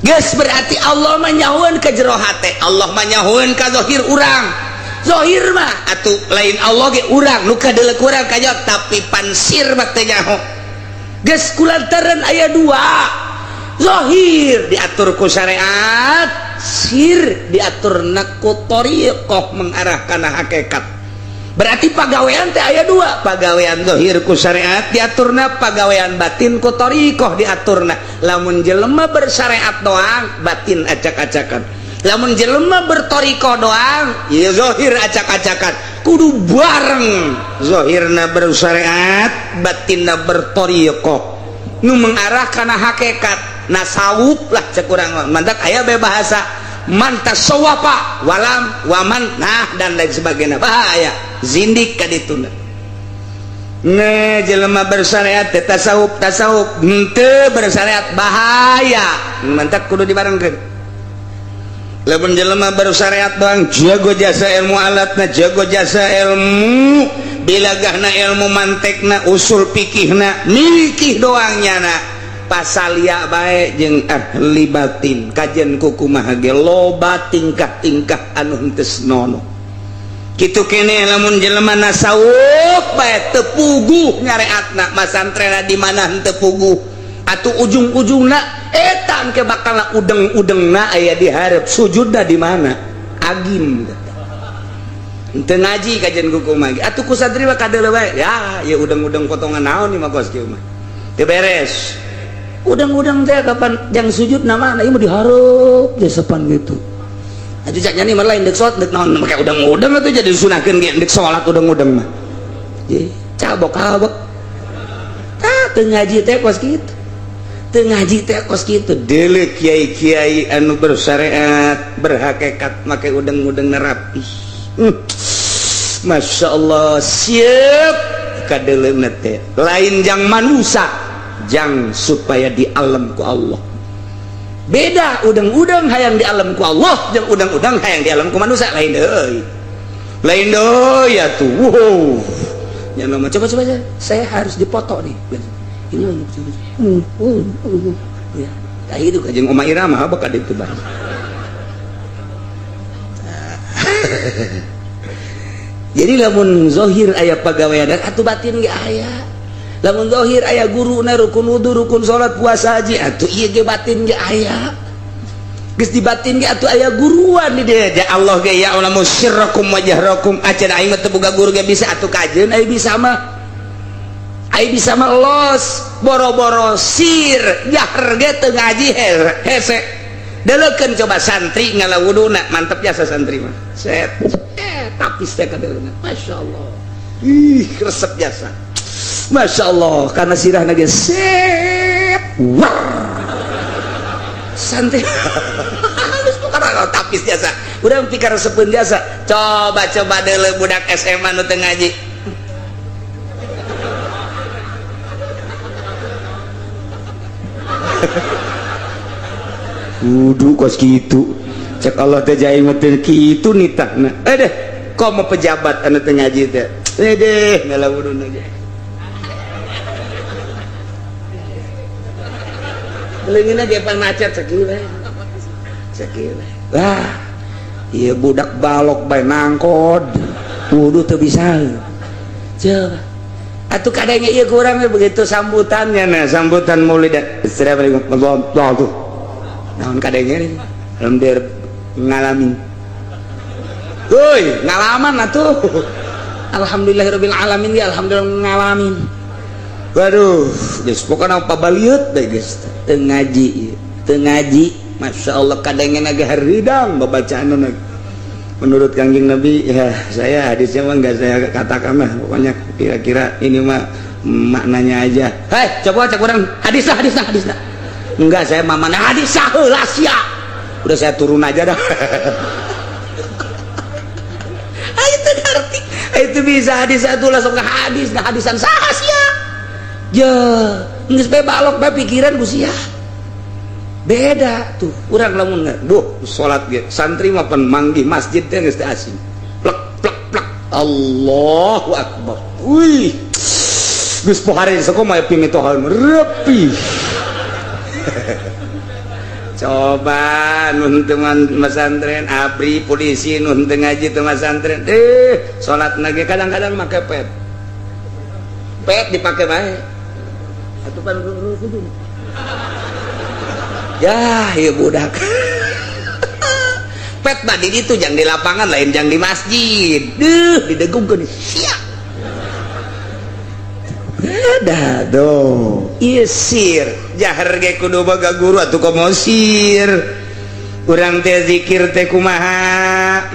Geus berarti Allah mah nyahueun ka jero hate, Allah mah nyahueun ka zohir urang. Zohir mah atuh lain Allah ge urang nu kadeuleu urang kajawab, tapi pansir mah teu nyaho. Geus kulantaran aya dua, zohir diatur ku syariat, sir diatur ku thariqah mengarah kana hakikat. Berarti pagawean teh aya dua, pagawean zahir ku syariat diaturna, pagawean batin ku thariqah diaturna. Lamun jelema bersyariat doang batin acak-acakan, lamun jelema berthariqah doang ieu zahir acak-acakan. Kudu bareng, zahirna bersyariat, batinna berthariqah nu mengarah kana hakikat. Nasawuf lah cek urang mantak aya be bahasa man tasawwafa walam waman nah dan lain sebagainya. Bahaya zindik ka dituna. Ne jelema bersyariat teh tasawuf, tasawuf henteu bersyariat bahaya. Mantak kudu dibarengkeun. Lamun jelema bersyariat doang jago jasa ilmu alatna, jago jasa ilmu bilagahna, ilmu mantekna, usul fikihna, mikih doang nyana. Pasalia bae jeung ahli batin kajian kukumaha ge loba tingkah-tingkah anu henteu senonoh. Kitu keneh lamun jelema nasawuf bae teu puguh nyareatna, masantrena di mana henteu puguh atuh ujung-ujungna eta engke bakal udeng-udengna aya di hareup, sujudna di mana agim henteu ngaji kajian kukumaha ge atuh ku santri mah kadeuleu bae ya ieu udeng-udeng potongan naon ieu mah kos kieu mah teu beres. Udang-udang teh kapan jang sujud nama ieu mah dihareup jasepan gitu. Atuh cak nyani mah lain deuk salat deuk naon make udang-udang atuh jadi sunahkeun ge deuk salat udang-udang mah. Ye, cabok-cabok. Tah teu ngaji teh kos kitu. Teu ngaji teh kos kitu. Deuleu kiai-kiai anu bersyariat, berhakikat make udang-udang rapi. Masya Allah, siap kadeuleuna teh. Lain jang manusia, jang supaya di alam ku Allah. Beda udang-udang hayang di alam ku Allah jeung udang-udang hayang di alam ku manusia lain deui. Lain deui atuh. Wow. Nya mah coba-coba aja. Saya harus dipoto nih. Ini coba. Ya, tah itu jeung Oma Irama bakal ditu bae. Jadi lamun zahir aya pagawean atuh batin ge aya. Lamun zahir aya guruna rukun wudu, rukun salat, puasa haji atuh ieu ge batin ge aya. Geus di batin ge atuh aya guruan di dieu. Ja Allah ge ya alamu sirrakum wa jahrakum. Acan aing mah teu boga guru ge bisa atuh kajeun aya bisa mah. Aing bisa mah los boro-boro sir jahar ge teu ngaji hese. Deleukeun coba santri ngalawuduna mantep jasa santri mah. Set. Tapis teh kadeuleuna. Masyaallah. Ih, resep jasa. Masya Allah, karena sirah nage set, wah, santai. Halus bukan tapis jasa. Udah pikir resepeun jasa. Coba-coba deuleu budak SMA nu teu ngaji. Kudu kos kitu. Cek Allah teh jai mah teu kitu nitahna. Deh, kok mau pejabat anu teu ngaji teh. Deh, ngalawuduna ge. Leungeunna ge pan macet sakieu bae. Sakieu bae. Wah, ieu budak balok bae nangkod. Wudu teu bisa. Coba. Atuh kadangnya ieu kurang begitu sambutannya nah, sambutan maulid. Assalamualaikum warahmatullahi wabarakatuh. Naon kadangnya nih? Alhamdulillah ngalamin. Euy, ngalaman atuh. Alhamdulillahirabbil alamin ya alhamdulillah ngalamin. Waduh, geus pokona pabaliut deh geus teu ngaji, teu ngaji. Masya Allah kadangnya ge hareudang babacaanna. Menurut Kangjeng Nabi ya, saya hadisnya mah enggak saya katakan lah, pokoknya kira-kira ini mah Maknanya aja. Hei, coba cek orang hadis lah, hadis lah, hadis lah. Enggak, saya mamana hadis saheula sia. Udah saya turun aja dah. Itu ngerti. Itu bisa hadis satu langsung ke hadis, nah hadisan saha sia. Je, geus bae balok bae pikiran ku sia. Beda tuh, urang lamun duh salat ge santri mah pan manggih masjid teh geus teu asing. Plek plek plek. Allahu akbar. Wih. Geus pohare sakumaha pimitohan repi. Coba nun teman pesantren abri polisi nun teu ngaji teu pesantren salat ge kadang-kadang make pet. Pet dipake bae. Atuh pan kudu. Ya, ieu budak. Pet mah di ditu jang di lapangan lain jang di masjid. Duh, didegungkeun sia. Ada tuh. Ieu sir, jahar ge kudu boga guru atuh komo sir. Urang teh zikir teh kumaha?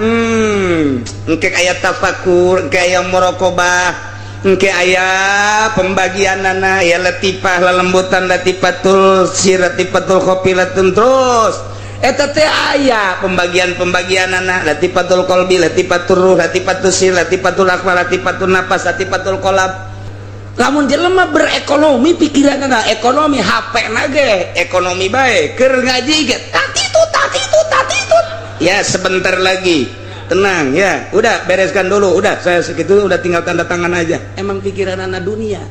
Engke aya tafakur, engke aya muraqabah, engke aya pembagianana ya latifah, lelembutan latifatul sir, latifatul khofilatun terus. Eta teh aya pembagian-pembagianana latifatul qalbi, latifatul ruh, latifatul sir, latifatul akhlak, latifatul nafas, latifatul qalb. Lamun jelema berekonomi pikiranna ekonomi HP na ge ekonomi bae keur ngaji ge tatitut tatitut tatitut. Ya sebentar lagi. Tenang ya, udah bereskan dulu, udah saya segitu udah tinggal tanda tangan aja. Emang pikiranana dunia.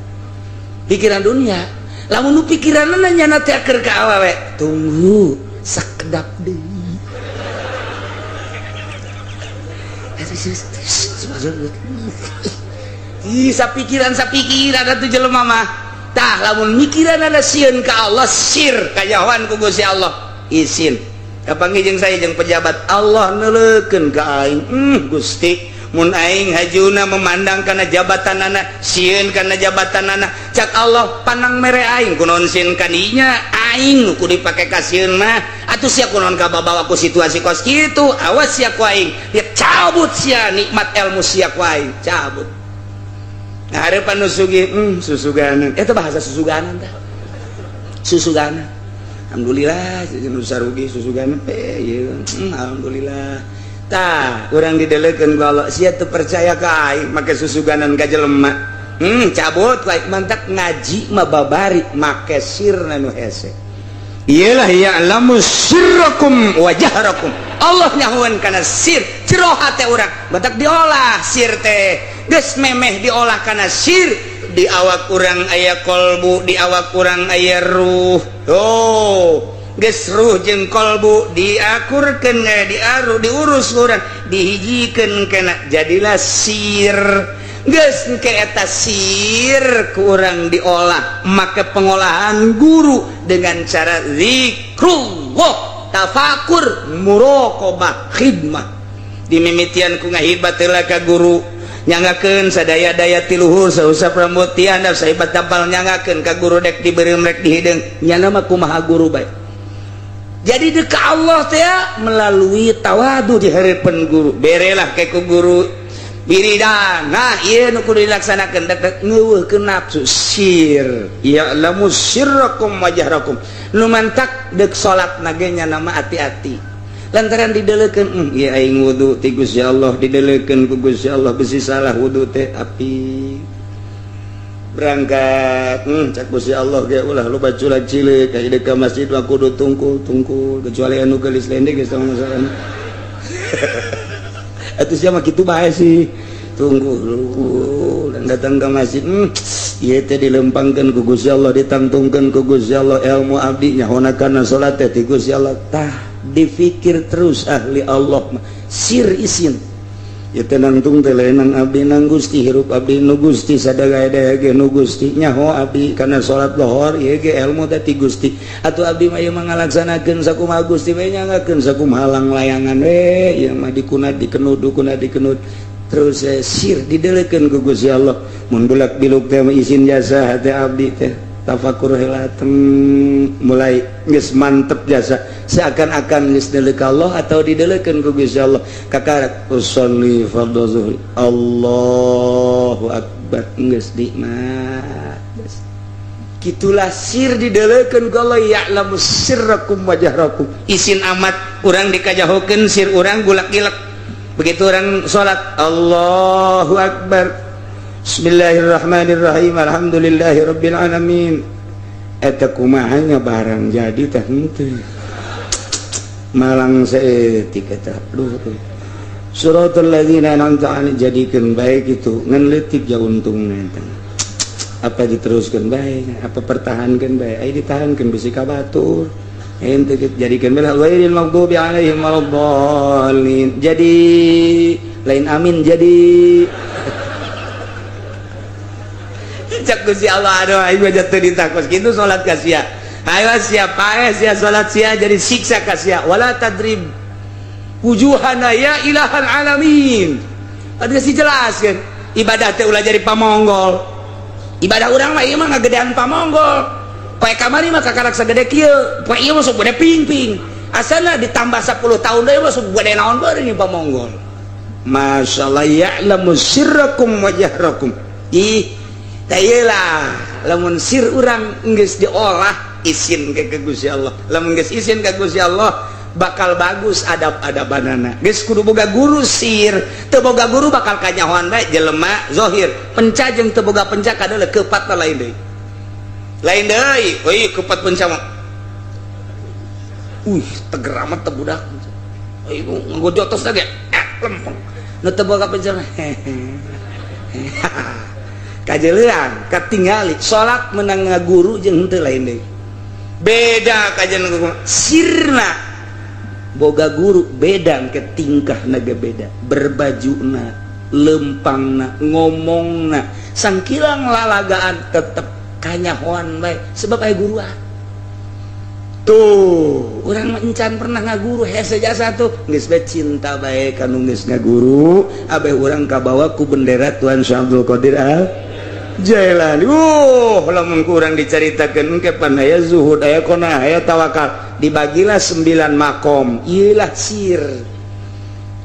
Pikiran dunia. Lamun nu pikiranana nyana teh keur ka awewe, tunggu sakedap deui. Ih, sapikiran sapikiran atuh jelema mah. Tah lamun mikiranana sieun ka Allah sir kajahoan ku Gusti Allah. Isin. Kapanggih jeung saya jeung pejabat Allah neuleukeun ka aing. Gusti, mun aing hajuna memandang kana jabatanana, sieun kana jabatanana. Cak Allah panang mere aing kunaon sieun ka dinya? Aing nu kudu dipake ka sieun mah. Atuh sia kunaon kababawa ku situasi kos kitu? Awas sia ku aing. Ya cabut sia nikmat ilmu sia ku aing, cabut. Nah, harapan nu sugih, susuganan. Eta bahasa susuganan tah. Susuganan. Alhamdulillah nu sarugi susuganan ieu. Alhamdulillah. Tah, urang didelekeun ku Allah, sia teu percaya ka aing make susuganan ka jelema. Cabut ku aing mantak ngaji mah babari make sirna nu hese. Iyalah ya'lamu sirrakum wa jahrakum. Allah nyahoan kana sir, jero hate urang. Mantak diolah sir teh. Geus memeh diolah kana sir, di awak urang aya kolbu, di awak urang aya ruh. Oh, geus ruh jeung kolbu diakurkeun diaru diurus urang, dihijikeun kana jadilah sir. Geus engke eta sir ku urang diolah make pengolahan guru dengan cara zikrullah, tafakur, muraqabah, khidmah. Dimimitian ku ngahibat heula ka guru, nyangakeun sadaya-daya ti luhur sausap rambut ti handap sahibat tapal nyangakeun ka guru dek dibeureum rek dihideung nyana mah kumaha guru bae. Jadi dek ka Allah teh melalui tawadu di hareupeun guru, berelah ke ku guru wiridan. Nah ieu nu kudu dilaksanakeun dek ngeuweuhkeun nafsu sir, ya'lamu sirrakum wa jahrakum. Nu mantak dek salat na ge nyana mah ati-ati lantaran didelekeun ieu aing wudu ti Gusti Allah didelekeun ku Gusti Allah besi salah wudu teh api berangkat cak Gusti Allah ge ulah loba culak cileuk ka ka masjid mah kudu tungkul tungkul kecuali anu geulis lendek geus tong masalah. Atuh sia mah kitu bae sih tunggu dan datang ke masjid ieu teh dilempangkeun ku Gusti Allah ditangtungkeun ku Gusti Allah ilmu abdi nyahona kana salat teh ti Gusti Allah. Tah difikir terus ahli Allah mah sir isin ieu teh nangtung teh lain abdi nang Gusti hirup abdi nu Gusti sadaya-daya ge nu Gusti nyaho abdi kana salat lohor ieu ge ilmu teh ti Gusti atuh abdi mah ieu mah ngalaksanakeun sakumaha Gusti we nyangakeun sakumaha layangan we ieu mah dikunat dikenud dikunat dikenud terus sir didelekeun ku Gusti Allah mun bulak biluk teh isin jasa hate abdi teh Tafakur heula mulai geus mantep jasa seakan-akan geus deuleu ka Allah atau dideleukeun ku Gusti Allah. Kakarak usolli fardhu zuhri, Allahu akbar, geus nikmat. Gitulah sir dideleukeun ku Allah, ya'lamu sirrakum wa jahrakum. Isin amat urang dikajahokeun sir urang gulak-gilek. Begitu orang salat, Allahu akbar, Bismillahirrahmanirrahim, alhamdulillahirabbil alamin. Eta kumahanya barang jadi teh henteu malang saeutik eta. Duh, suratul ladzina an'amta alaihim, jadikeun bae kitu ngan leutik ja untungna eta. Apa diteruskeun bae, apa pertahankeun bae, ai ditahankeun bisi ka batur. Ente jadikeun bae ghairil maghdubi alaihim waladdallin. Jadi lain amin jadi cak Gusti Allah. Aduh, aing mah jatuh ditakos kitu salat ka sia. Ayo sia paeh sia salat sia jadi siksa ka sia. Wala tadrib wujuhana ya ilahal alamin. Ada sih jelas kan ibadah teh ulah jadi pamonggol. Ibadah urang mah ieu mah ngagedean pamonggol. Poe kamari mah kakarak sagede kieu, poe ieu mah sok gede ping-ping. Asalna ditambah 10 tahun deui mah sok gede naon beureun pamonggol. Masyaallah, ya'lamu sirrakum wa jahrakum. Ih, lah lamun sir urang geus diolah isin ke Gusti Allah, lamun geus isin ka Gusti Allah bakal bagus adab-adabanana. Geus kudu boga guru sir, teu boga guru bakal kanyahoan bae jelema zahir. Penca jeung teu boga penca kadeuleu keupat lain deui, lain deui. Euy, keupat penca mah teger amat teh budak. Euy, ngagojotos ge lempeng. Nu teu boga penca kajelean katingali salat menang ngaguru jeung henteu lain deui, beda kajian sirna boga guru beda ke tingkahna ge beda, berbajuna, lempangna, ngomongna, sangkilang lalagaan tetep kanyahoan bae sebab aya guruan. Tuh urang mah encan pernah ngaguru hese jasa tuh geus bae cinta bae ka nu geus ngaguru abeh urang kabawa ku bendera Tuan Syekh Abdul Qadir Al Jailani. Lamun kurang diceritakan engke pan aya zuhud, aya qanaah, aya tawakal, dibagilah 9 makom. Ieulah sir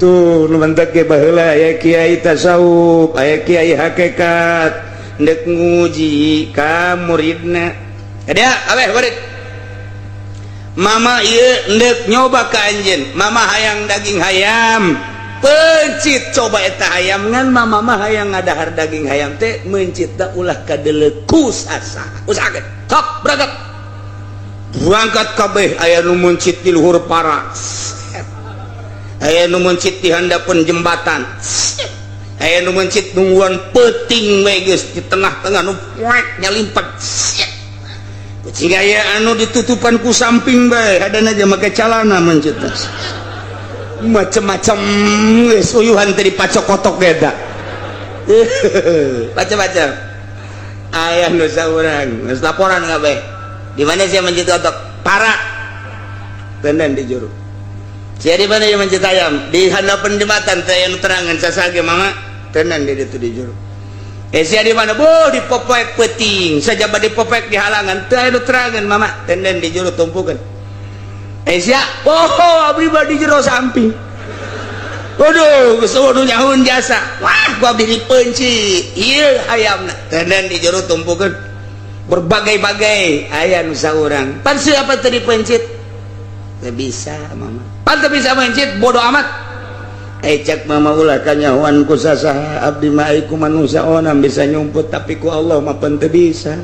tuh nu mentek ge baheula aya kiai tasawuf, aya kiai hakikat ndek nguji ka muridna. Ada abeh murid mama ieu ndek nyoba ka anjeun, mama hayang daging hayam pencit, coba eta hayam ngan mama mah hayang ngadahar daging hayam teh mencit da ulah kadeuleu ku sasa. Usahakeun sok berangkat berangkat kabeh. Aya nu mencit di luhur para, aya nu mencit di handapeun jembatan, aya nu mencit nungguan peuting we geus di tengah-tengah nu poek nyalimpat. Kucing aya anu ditutupan ku samping bae hadana aja make calana mencit macem-macem geus uyuhan teh dipacokotok eta. Macem-macem aya nu saurang geus laporan kabeh di mana sia mencit kotok para tenden di juru sia, di mana sia mencit ayam di handapeun jembatan teh anu terangan sasage mama tenden di ditu di juru. Sia di mana boh di popoek peuting sajaba di popoek di halangan teu anu terangan mama tenden di juru tumpukeun. Sia, oh abdi mah di jero samping. Waduh, geus waduh nyahun jasa. Wah, gua abdi dipencit. Ieu hayamna. Tenden di jero tumpukeun. Berbagai-bagai aya nu saurang. Pan siapa teu dipencit? Teu bisa, mama. Pan teu bisa mencit, bodoh amat. Cek mama ulah kanyahoan ku sasaha, abdi mah ai ku manusia onam bisa nyumput tapi ku Allah mah pan teu bisa.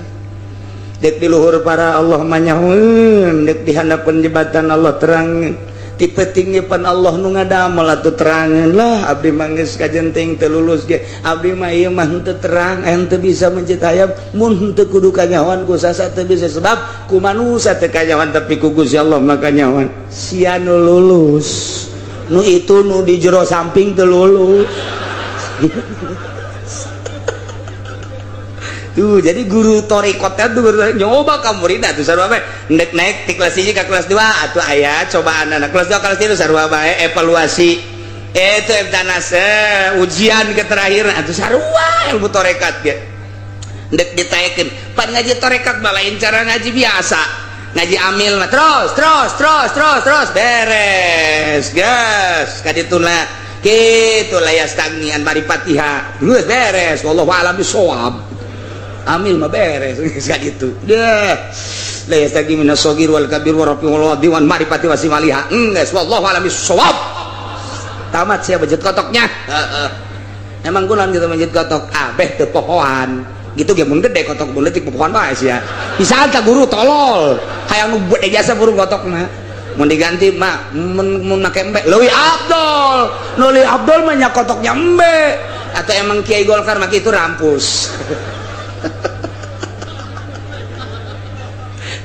Dek di luhur para Allah manyahueun, dek di handapeun jembatan Allah terang, tipe tinggi pan Allah nu ngadamel atuh terangeun lah. Abdi mah geus kajenting teu lulus ge, abdi mah ieu mah henteu terang, henteu bisa mencit hayam mun henteu kudu kanyahoan ku sasa teu bisa sebab ku manusia teu kanyahoan tapi ku Gusti Allah mah kanyahoan. Sia nu lulus, nu itu nu di jero samping teu lulus. Tuh, jadi guru torikotnya tuh guru nyoba ka murid atuh sarua bae. Ndek naik ti kelas 1 ka kelas 2 atuh aya cobaan anak kelas 2 kelas 3 sarua bae evaluasi. Itu ebtanase ujian ke terakhir atuh sarua ilmu torekat ge. Ndek ditaekeun pan ngaji tarekat mah lain cara ngaji biasa. Ngaji amil mah terus terus terus terus terus beres. Gas kadituna kitu la yastagni an marifatiha. Geus beres wallahu a'lam bissawab. Amil mah beres geus kaditu. Deh. La yastagni minas shogir wal kabir wa rafi wal wadi wan marifati wasimaliha. Geus wallahu a'lam bissawab. Tamat sia masjid kotoknya. Heeh. Emang kunaon gitu masjid kotok? Abeh teu pohoan. Gitu ge mun gede kotok mun leutik pohoan bae sia. Bisa ka guru tolol. Hayang nu gede jasa burung kotokna. Mun diganti mah mun make embe leuwih abdol. Nu leuwih abdol mah nya kotoknya embe. Atau emang Kiai Golkar mah kitu rampus.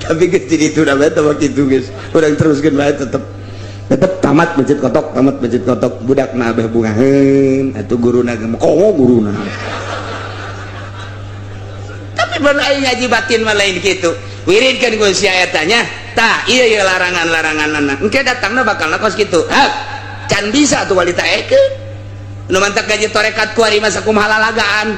Tapi geus jadi itu dah bae teh kitu geus. Urang teruskeun bae tetep. Tetep tamat masjid kotok, tamat masjid kotok, budak na abeh bungaheun, atuh guruna ge komo guruna. Tapi mun aing ngaji batin mah lain kitu. Wiridkeun ku sia eta nya. Tah, ieu ieu larangan-laranganana. Engke datangna bakalna kos kitu. Hah, can bisa tuh wali taekeun. Nu mantak gaji tarekat ku ari mah sakumaha lalagaan.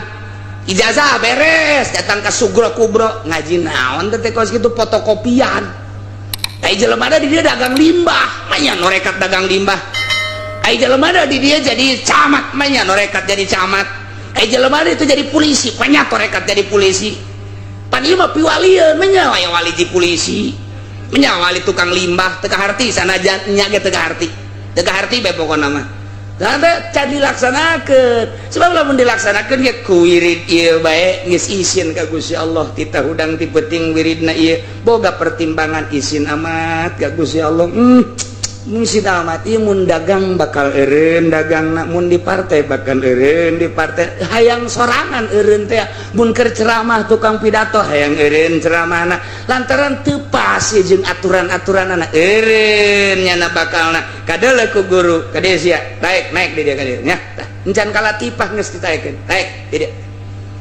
Ijazah beres, datang ka sugro kubro, ngaji naon teh kos kitu fotokopian. Ai jelema di dia dagang limbah, manya norekat dagang limbah. Ai jelema di dia jadi camat, manya norekat jadi camat. Ai jelema itu jadi polisi, manya torekat jadi polisi. Pan ieu mah piwalieun, manya aya wali di polisi. Manya wali tukang limbah, teu kaharti sanajan nya ge teu kaharti. Teu kaharti bae pokona mah. Da can dilaksanakeun. Sebab lamun dilaksanakeun ge ku wirid ieu bae geus isin ka Gusti Allah titah hudang ti peuting wiridna ieu boga pertimbangan isin amat ka Gusti Allah. Isin amat ieu mun dagang bakal eureun dagangna, mun di partai bakal eureun di partai, hayang sorangan eureun teh mun keur ceramah tukang pidato hayang eureun ceramahna lantaran teu pas jeung aturan-aturanana eureun nyana bakalna kadeuleu ku guru ka dieu sia naik naik di dia ka dieu nya tah encan kalatipah geus ditaekeun naik di dia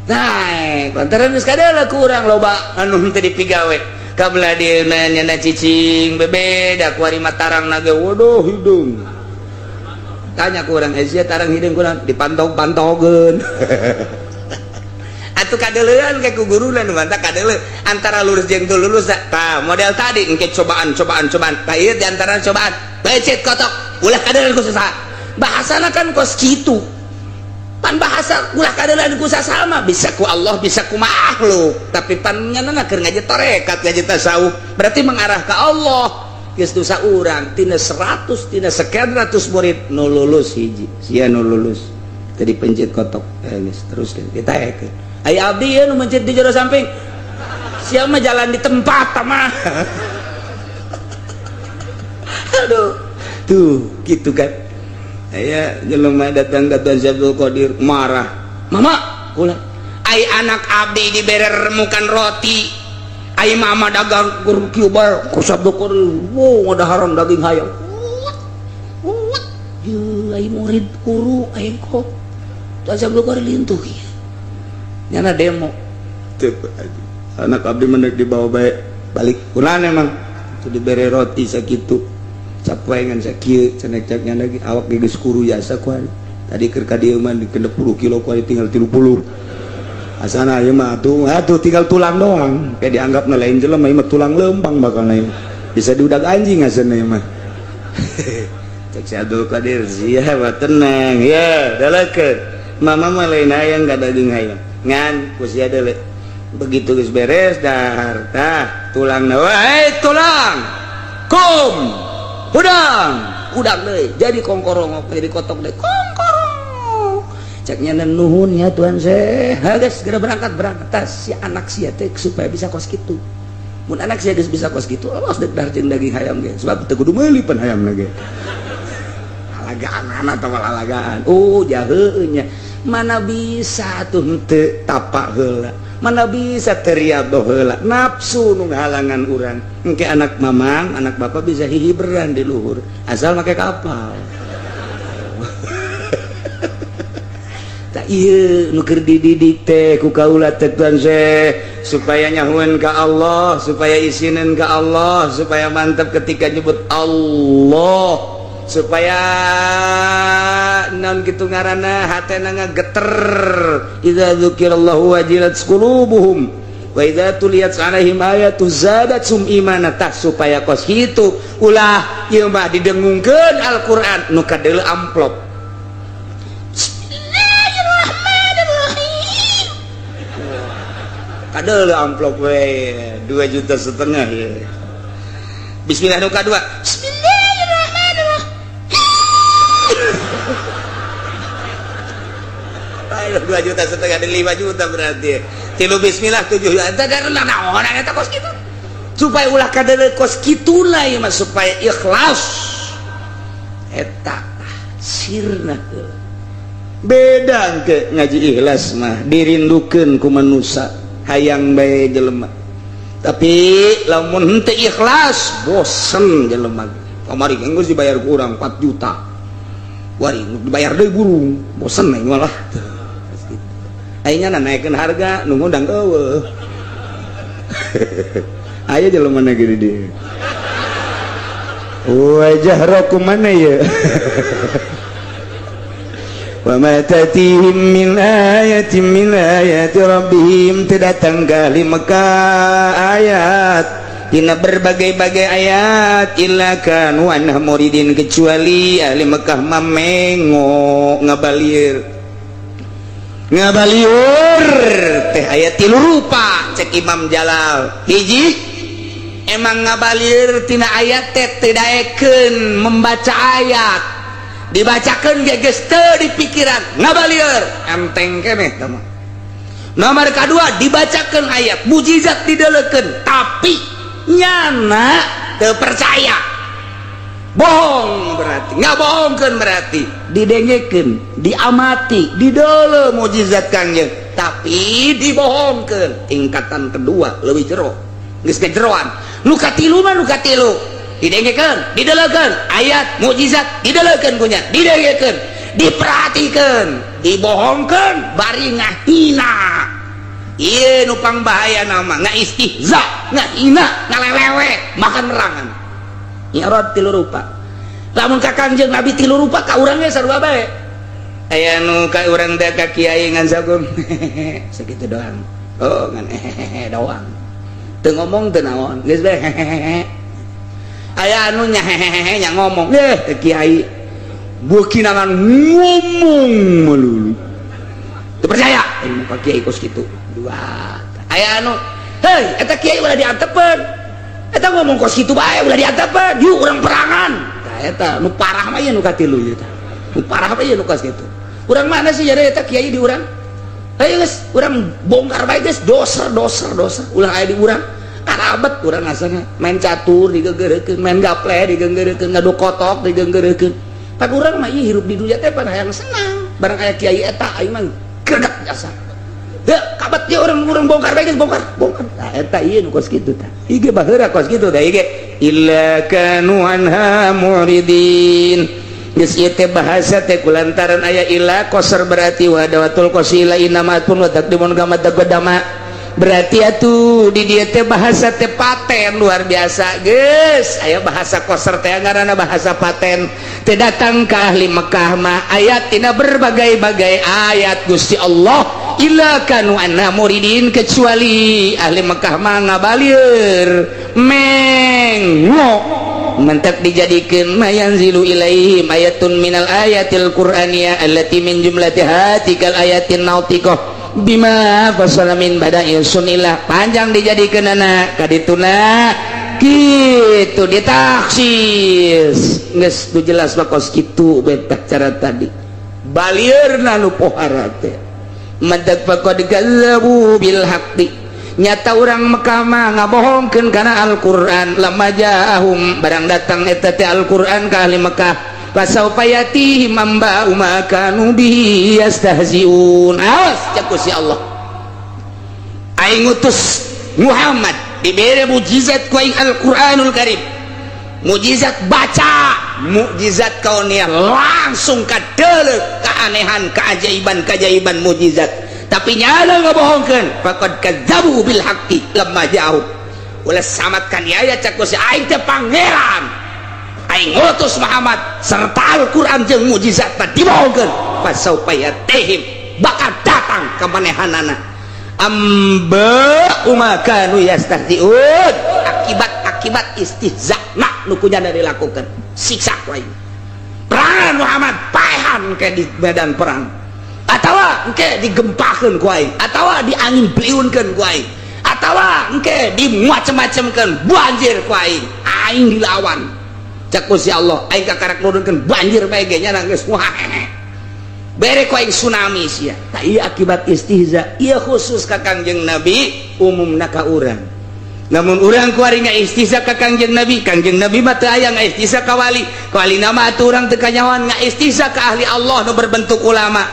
naik lantaran geus kadeuleu ku urang loba anu henteu dipigawe kabelah dieu nyana cicing bebeda ku ari mah tarang na ge waduh hidung tanya ku urang sia tarang hidung kurang dipantog-pantogeun atuh kadeuleuan ke ku guruna nu mantap kadeuleu antara lurus jeung teu lurus tah model tadi engke cobaan cobaan cobaan tah ieu di antara cobaan becet kotok ulah kadeuleuan ku saha bahasana kan kos kitu pan bahasa ulah kadeuleuan ku sasama bisa ku Allah bisa ku makhluk tapi pan nyana keur ngaji tarekat ngaji tasawuf berarti mengarah ke Allah geus dosa urang tina 100 tina sekian ratus murid nu lulus hiji sia nu lulus teu dipencet kotok geus teruskeun ditaekeun ai abdi ieu nu mencet di jero samping sia mah jalan di tempat mah aduh tuh gitu kan aya jelema datang ka Tuan Abdul Qadir marah mama kula ai anak abdi dibere remukan roti ai mama dagang guru kieu bae ku Abdul Qadir wow ngadaharan daging hayam what ieu ai murid guru ai kok Tuan Abdul Qadir lintuh ieu nyana demo teu anak abdi mendek dibawa bae balik kunaon emang teu dibere roti sakitu capoengan sakieu cenekcaknya lagi awak geus kuru jasa ku ari tadi keur ka dieu mah di 60 kilo ku ari tinggal 30 asana ieu mah atuh atuh tinggal tulang doang kayak dianggap na lain jelema ieu mah tulang lempang bakal ieu bisa diudag anjing asana ieu mah cek si Abdul Qadir sia mah tenang ya dalekeun mama mah lain hayang ka daging hayam ngan ku sia deuleu begitu geus beres dahar tah tulangna wae tulang kum udang udang deui jadi kongkorongok jadi kotok deui kongkorong cek nya nuhun ya Tuhan seh geus segera berangkat berangkat tas si anak sia teh supaya bisa kos kitu mun anak sia geus bisa kos kitu awas deuk dahar jeung daging hayam ge sebab teu kudu meuli pan hayamna ge alagaan atawa lalagaan oh jaheunya mana bisa tuh henteu tapak heula mana bisa teriadoh heula nafsu nu ngahalangan urang engke anak mamang anak bapak bisa hihiberan di luhur asal make kapal tak ieu nu keur dididik teh ku kaula teh Tuan Syekh supaya nyahueun ka Allah supaya isineun ka Allah supaya mantap ketika nyebut Allah. Supaya naon kitu ngaranna hatena ngageter. Idza dzukirallahu wajilat qulubuhum wa idza tuliyat alaihim ayatu zadatsum imana. Tah supaya kos kitu ulah ieu mah didengungkeun Al-Qur'an nu kadeuleu amplop. Bismillahirrahmanirrahim. Kadeuleu amplop we 2,5 juta ya. Bismillah nu kadua. Bismillahirrahmanirrahim. Ayo 2,5 juta dan 5 juta berarti. Tilu bismillah 7 juta. Eta naon eta kos kitu. Supaya ulah kadeuleu kos kitu lah ieu mah supaya ikhlas. Eta sirna beda engke ngaji ikhlas mah dirindukeun ku manusa hayang bae jelema. Tapi lamun henteu ikhlas bosen jelema. Kamari geus dibayar ku urang 4 juta. Wari dibayar deui burung, bosen aing malah. Aingna naikeun harga nu ngundang eueuh. Aya jelema na gini dieu. Wajah roku mana ya? Wa ma tatihim min ayatin min ayati rabbihim, datang kali Mekah ayat tina berbagai-bagai ayat illa kanu anha muridin, kecuali ahli Mekah mamengo ngabalir ngabaliur teh ayat tilu rupa cek Imam Jalal. Hiji emang ngabalir tina ayat teh teu daekeun membaca ayat, dibacakan geges teu di pikiran ngabalieur enteng keneh tah mah. Nomor kedua dibacakan ayat mujizat didelekeun tapi nyana teu percaya, bohong berarti, ngabohongkeun berarti, didengekeun, diamati, didele mujizat Kangjeng tapi dibohongkeun. Tingkatan kedua leuwih jero, geus kejeroan. Nu katilu mah nu katilu didengekeun, didelekeun ayat mukjizat didelekeun kunya, didengekeun, diperhatikeun, dibohongkeun bari ngahina. Ieu nu pangbahaya nama ngaistihza, ngahina, ngalelewe, makan nerangan. Nyorot tilu rupa. Lamun ka Kangjeng Nabi tilu rupa ka urang ge sarua bae. Aya nu ka urang teh ka kiai ngan sagum sakitu doang. Oh ngan doang. Teu ngomong teu naon, geus bae. Aya anu nya hehehe nya ngomong, eh teh kiai beukinangan ngomong melulu. Teu percaya ilmu ka kiai kos kitu. Dua. Aya anu, hei eta kiai ulah diantepeun. Eta ngomong kos kitu bae ulah diantepeun, yuk urang perangan. Tah eta nu parah mah ieu nu katilu ieu tah. Nu parah mah ieu nu kos kitu. Urang mana sih jadi eta kiai di urang? Ayo geus, urang bongkar bae geus, doser doser doser ulah aya di urang. Karabat urang asana main catur digenggereukeun, main gaple digenggereukeun, ngadu kotok digenggereukeun. Pan urang mah ieu hirup di dunia teh pan hayang senang. Barang aya kiai eta aing mah greget asa. Heuh, kabat ieu urang bongkar bae geus, bongkar, bongkar. Tah eta ieu nu kos kitu tah. Ieu ge baheula kos kitu tah ieu ge illa kanu anha muridin. Geus ieu teh bahasa teh kulantaran aya illa qasar berarti wa dawatul qasila inama pun wa taqdimun kama taqaddama. Berarti atuh di dieu teh bahasa teh paten luar biasa geus. Aya bahasa qasar teh ngaranna bahasa paten. Teh datang ka ahli Mekah mah ayat tina berbagai-bagai ayat Gusti Allah illa kanu anna muridin, kecuali ahli Mekah mah ngabalieur mengo mentak dijadikeun mayanzilu ilaihim ayatun minal ayatil qur'aniyah allati min jumlatiha tikal ayatin nautiqah bima fasala min bada'i sunillah. Panjang dijadikeun anak kadituna kitu ditaksis geus nu jelas mah kos kitu betah cara tadi balieurna nu pohara teh madak faqad kazzabu bil haqqi, nyata urang Mekah mah ngabohongkeun kana Al-Qur'an lamma ja'ahum barang datang eta teh Al-Qur'an ka ahli Mekah fasaufa yatihim amba'u ma kanu bihi yastahzi'un. Awas cek si Allah, aing ngutus Muhammad dibere mukjizat ku aing Al-Qur'anul Karim, mukjizat baca, mukjizat kauniah langsung kadeuleuh keanehan, keajaiban, keajaiban mukjizat, tapi nyala ngabohongkeun faqad kadzabu bil haqqi lamma ja'u. Ulah samat kaniaya cek ku si aing teh pangeran, Aing ngutus Muhammad serta Al-Qur'an jeung mukjizatna dibohongkeun, fasaufa yatihim, bakal datang ka manehanana amba ma kanu yastahziun, akibat-akibat istihza'na nu kunyana dilakukan. Siksa ku aing perangan Muhammad, paehan ke di medan perang, atawa engke digempakeun ku aing, atawa diangin beliunkeun ku aing, atawa engke dimacem-macemkeun banjir ku aing. Aing dilawan, cek ku si Allah, aing kakarak nurunkeun banjir bae ge nya geus wah bere ku aing tsunami sia. Tah, ieu akibat istihza. Ieu khusus ka Kangjeng Nabi, umumna ka urang. Namun urang kuari ngaistihza ka Kangjeng Nabi, Kangjeng Nabi mah teu aya ngaistihza ka wali. Wali nama atuh urang teu kanyahoan ngaistihza ka ahli Allah nu berbentuk ulama.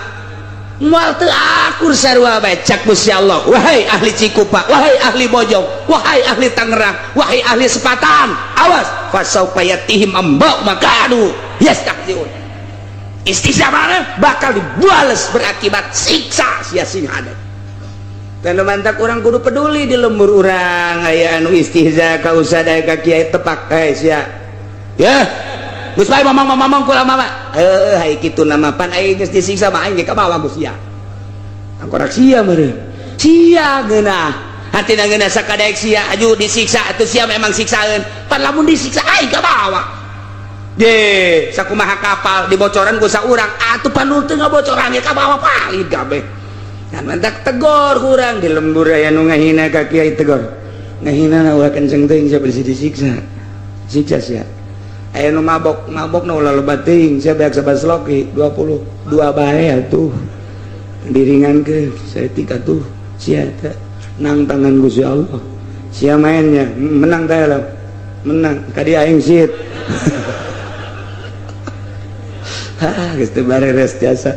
Moal teu akur sarua bae. Cak Gusti Allah, wahai ahli Cikupa, wahai ahli Bojong, wahai ahli Tangerang, wahai ahli Sepatan, awas, fasaufa yatihim amba ma kanu yastahziun. Istihza mana bakal dibales berakibat siksa sia sing hadat. Dan mantak urang kudu peduli di lembur urang aya anu istihza ka ustad, aya ka kiai, tepak, "Eh sia ya, geus bae mamang mamang kula mama." Heuh, hai kitu nama pan aing geus disiksa mah aing ge kabawa geus sia. Angkorak sia meureun. Sia geunah. Hatina geunah sakadaek sia aju disiksa atuh sia memang siksaeun. Pan lamun disiksa aing kabawa. De, sakumaha kapal dibocoran ku saurang atuh pan nu teu ngabocoran ge kabawa palid kabeh. Kan mantak tegor kurang di lembur aya nu ngahina ka kiai, tegor. Ngahina ulah kenceng teuing sia, bersih disiksa. Siksa sia. Aya nu mabok, mabok nu ulah lebat teuing sia, beak sabasloki 22 bae atuh. Diringankeun saeutik atuh sia teh nang tangan Gusti Allah. Sia mainnya menang teh lah. Menang ka dia aing sit. Hah, geus teu bareres tiasa.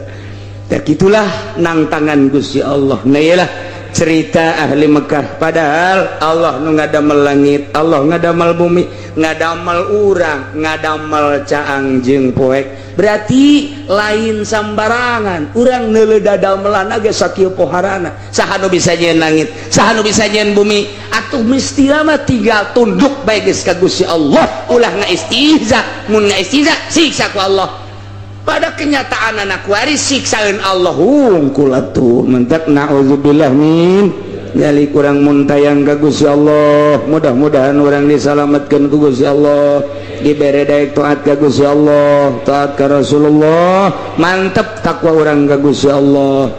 Tak itulah nang tangan Gusti Allah. Nah, iyalah cerita ahli Mekah, padahal Allah nu ngadamel langit, Allah ngadamel bumi, ngadamel urang, ngadamel caang jeung poek. Berarti lain sambarangan urang neuleuh dadamelan ge sakieu poharana. Saha nu bisa nyieun langit, saha nu bisa nyieun bumi? Atuh mesti mah tinggal tunduk bae geus ka Gusti Allah, ulah ngaistihza. Mun ngaistihza siksa ku Allah. Pada kenyataan anak waris siksaeun Allah hungkul atuh. Mentak naudzubillah min dzalik, urang muntayang ka Gusti Allah, mudah-mudahan urang disalametkeun ku Gusti Allah, dibere daek taat ka Gusti Allah, taat ka Rasulullah, mantep takwa urang ka Gusti Allah.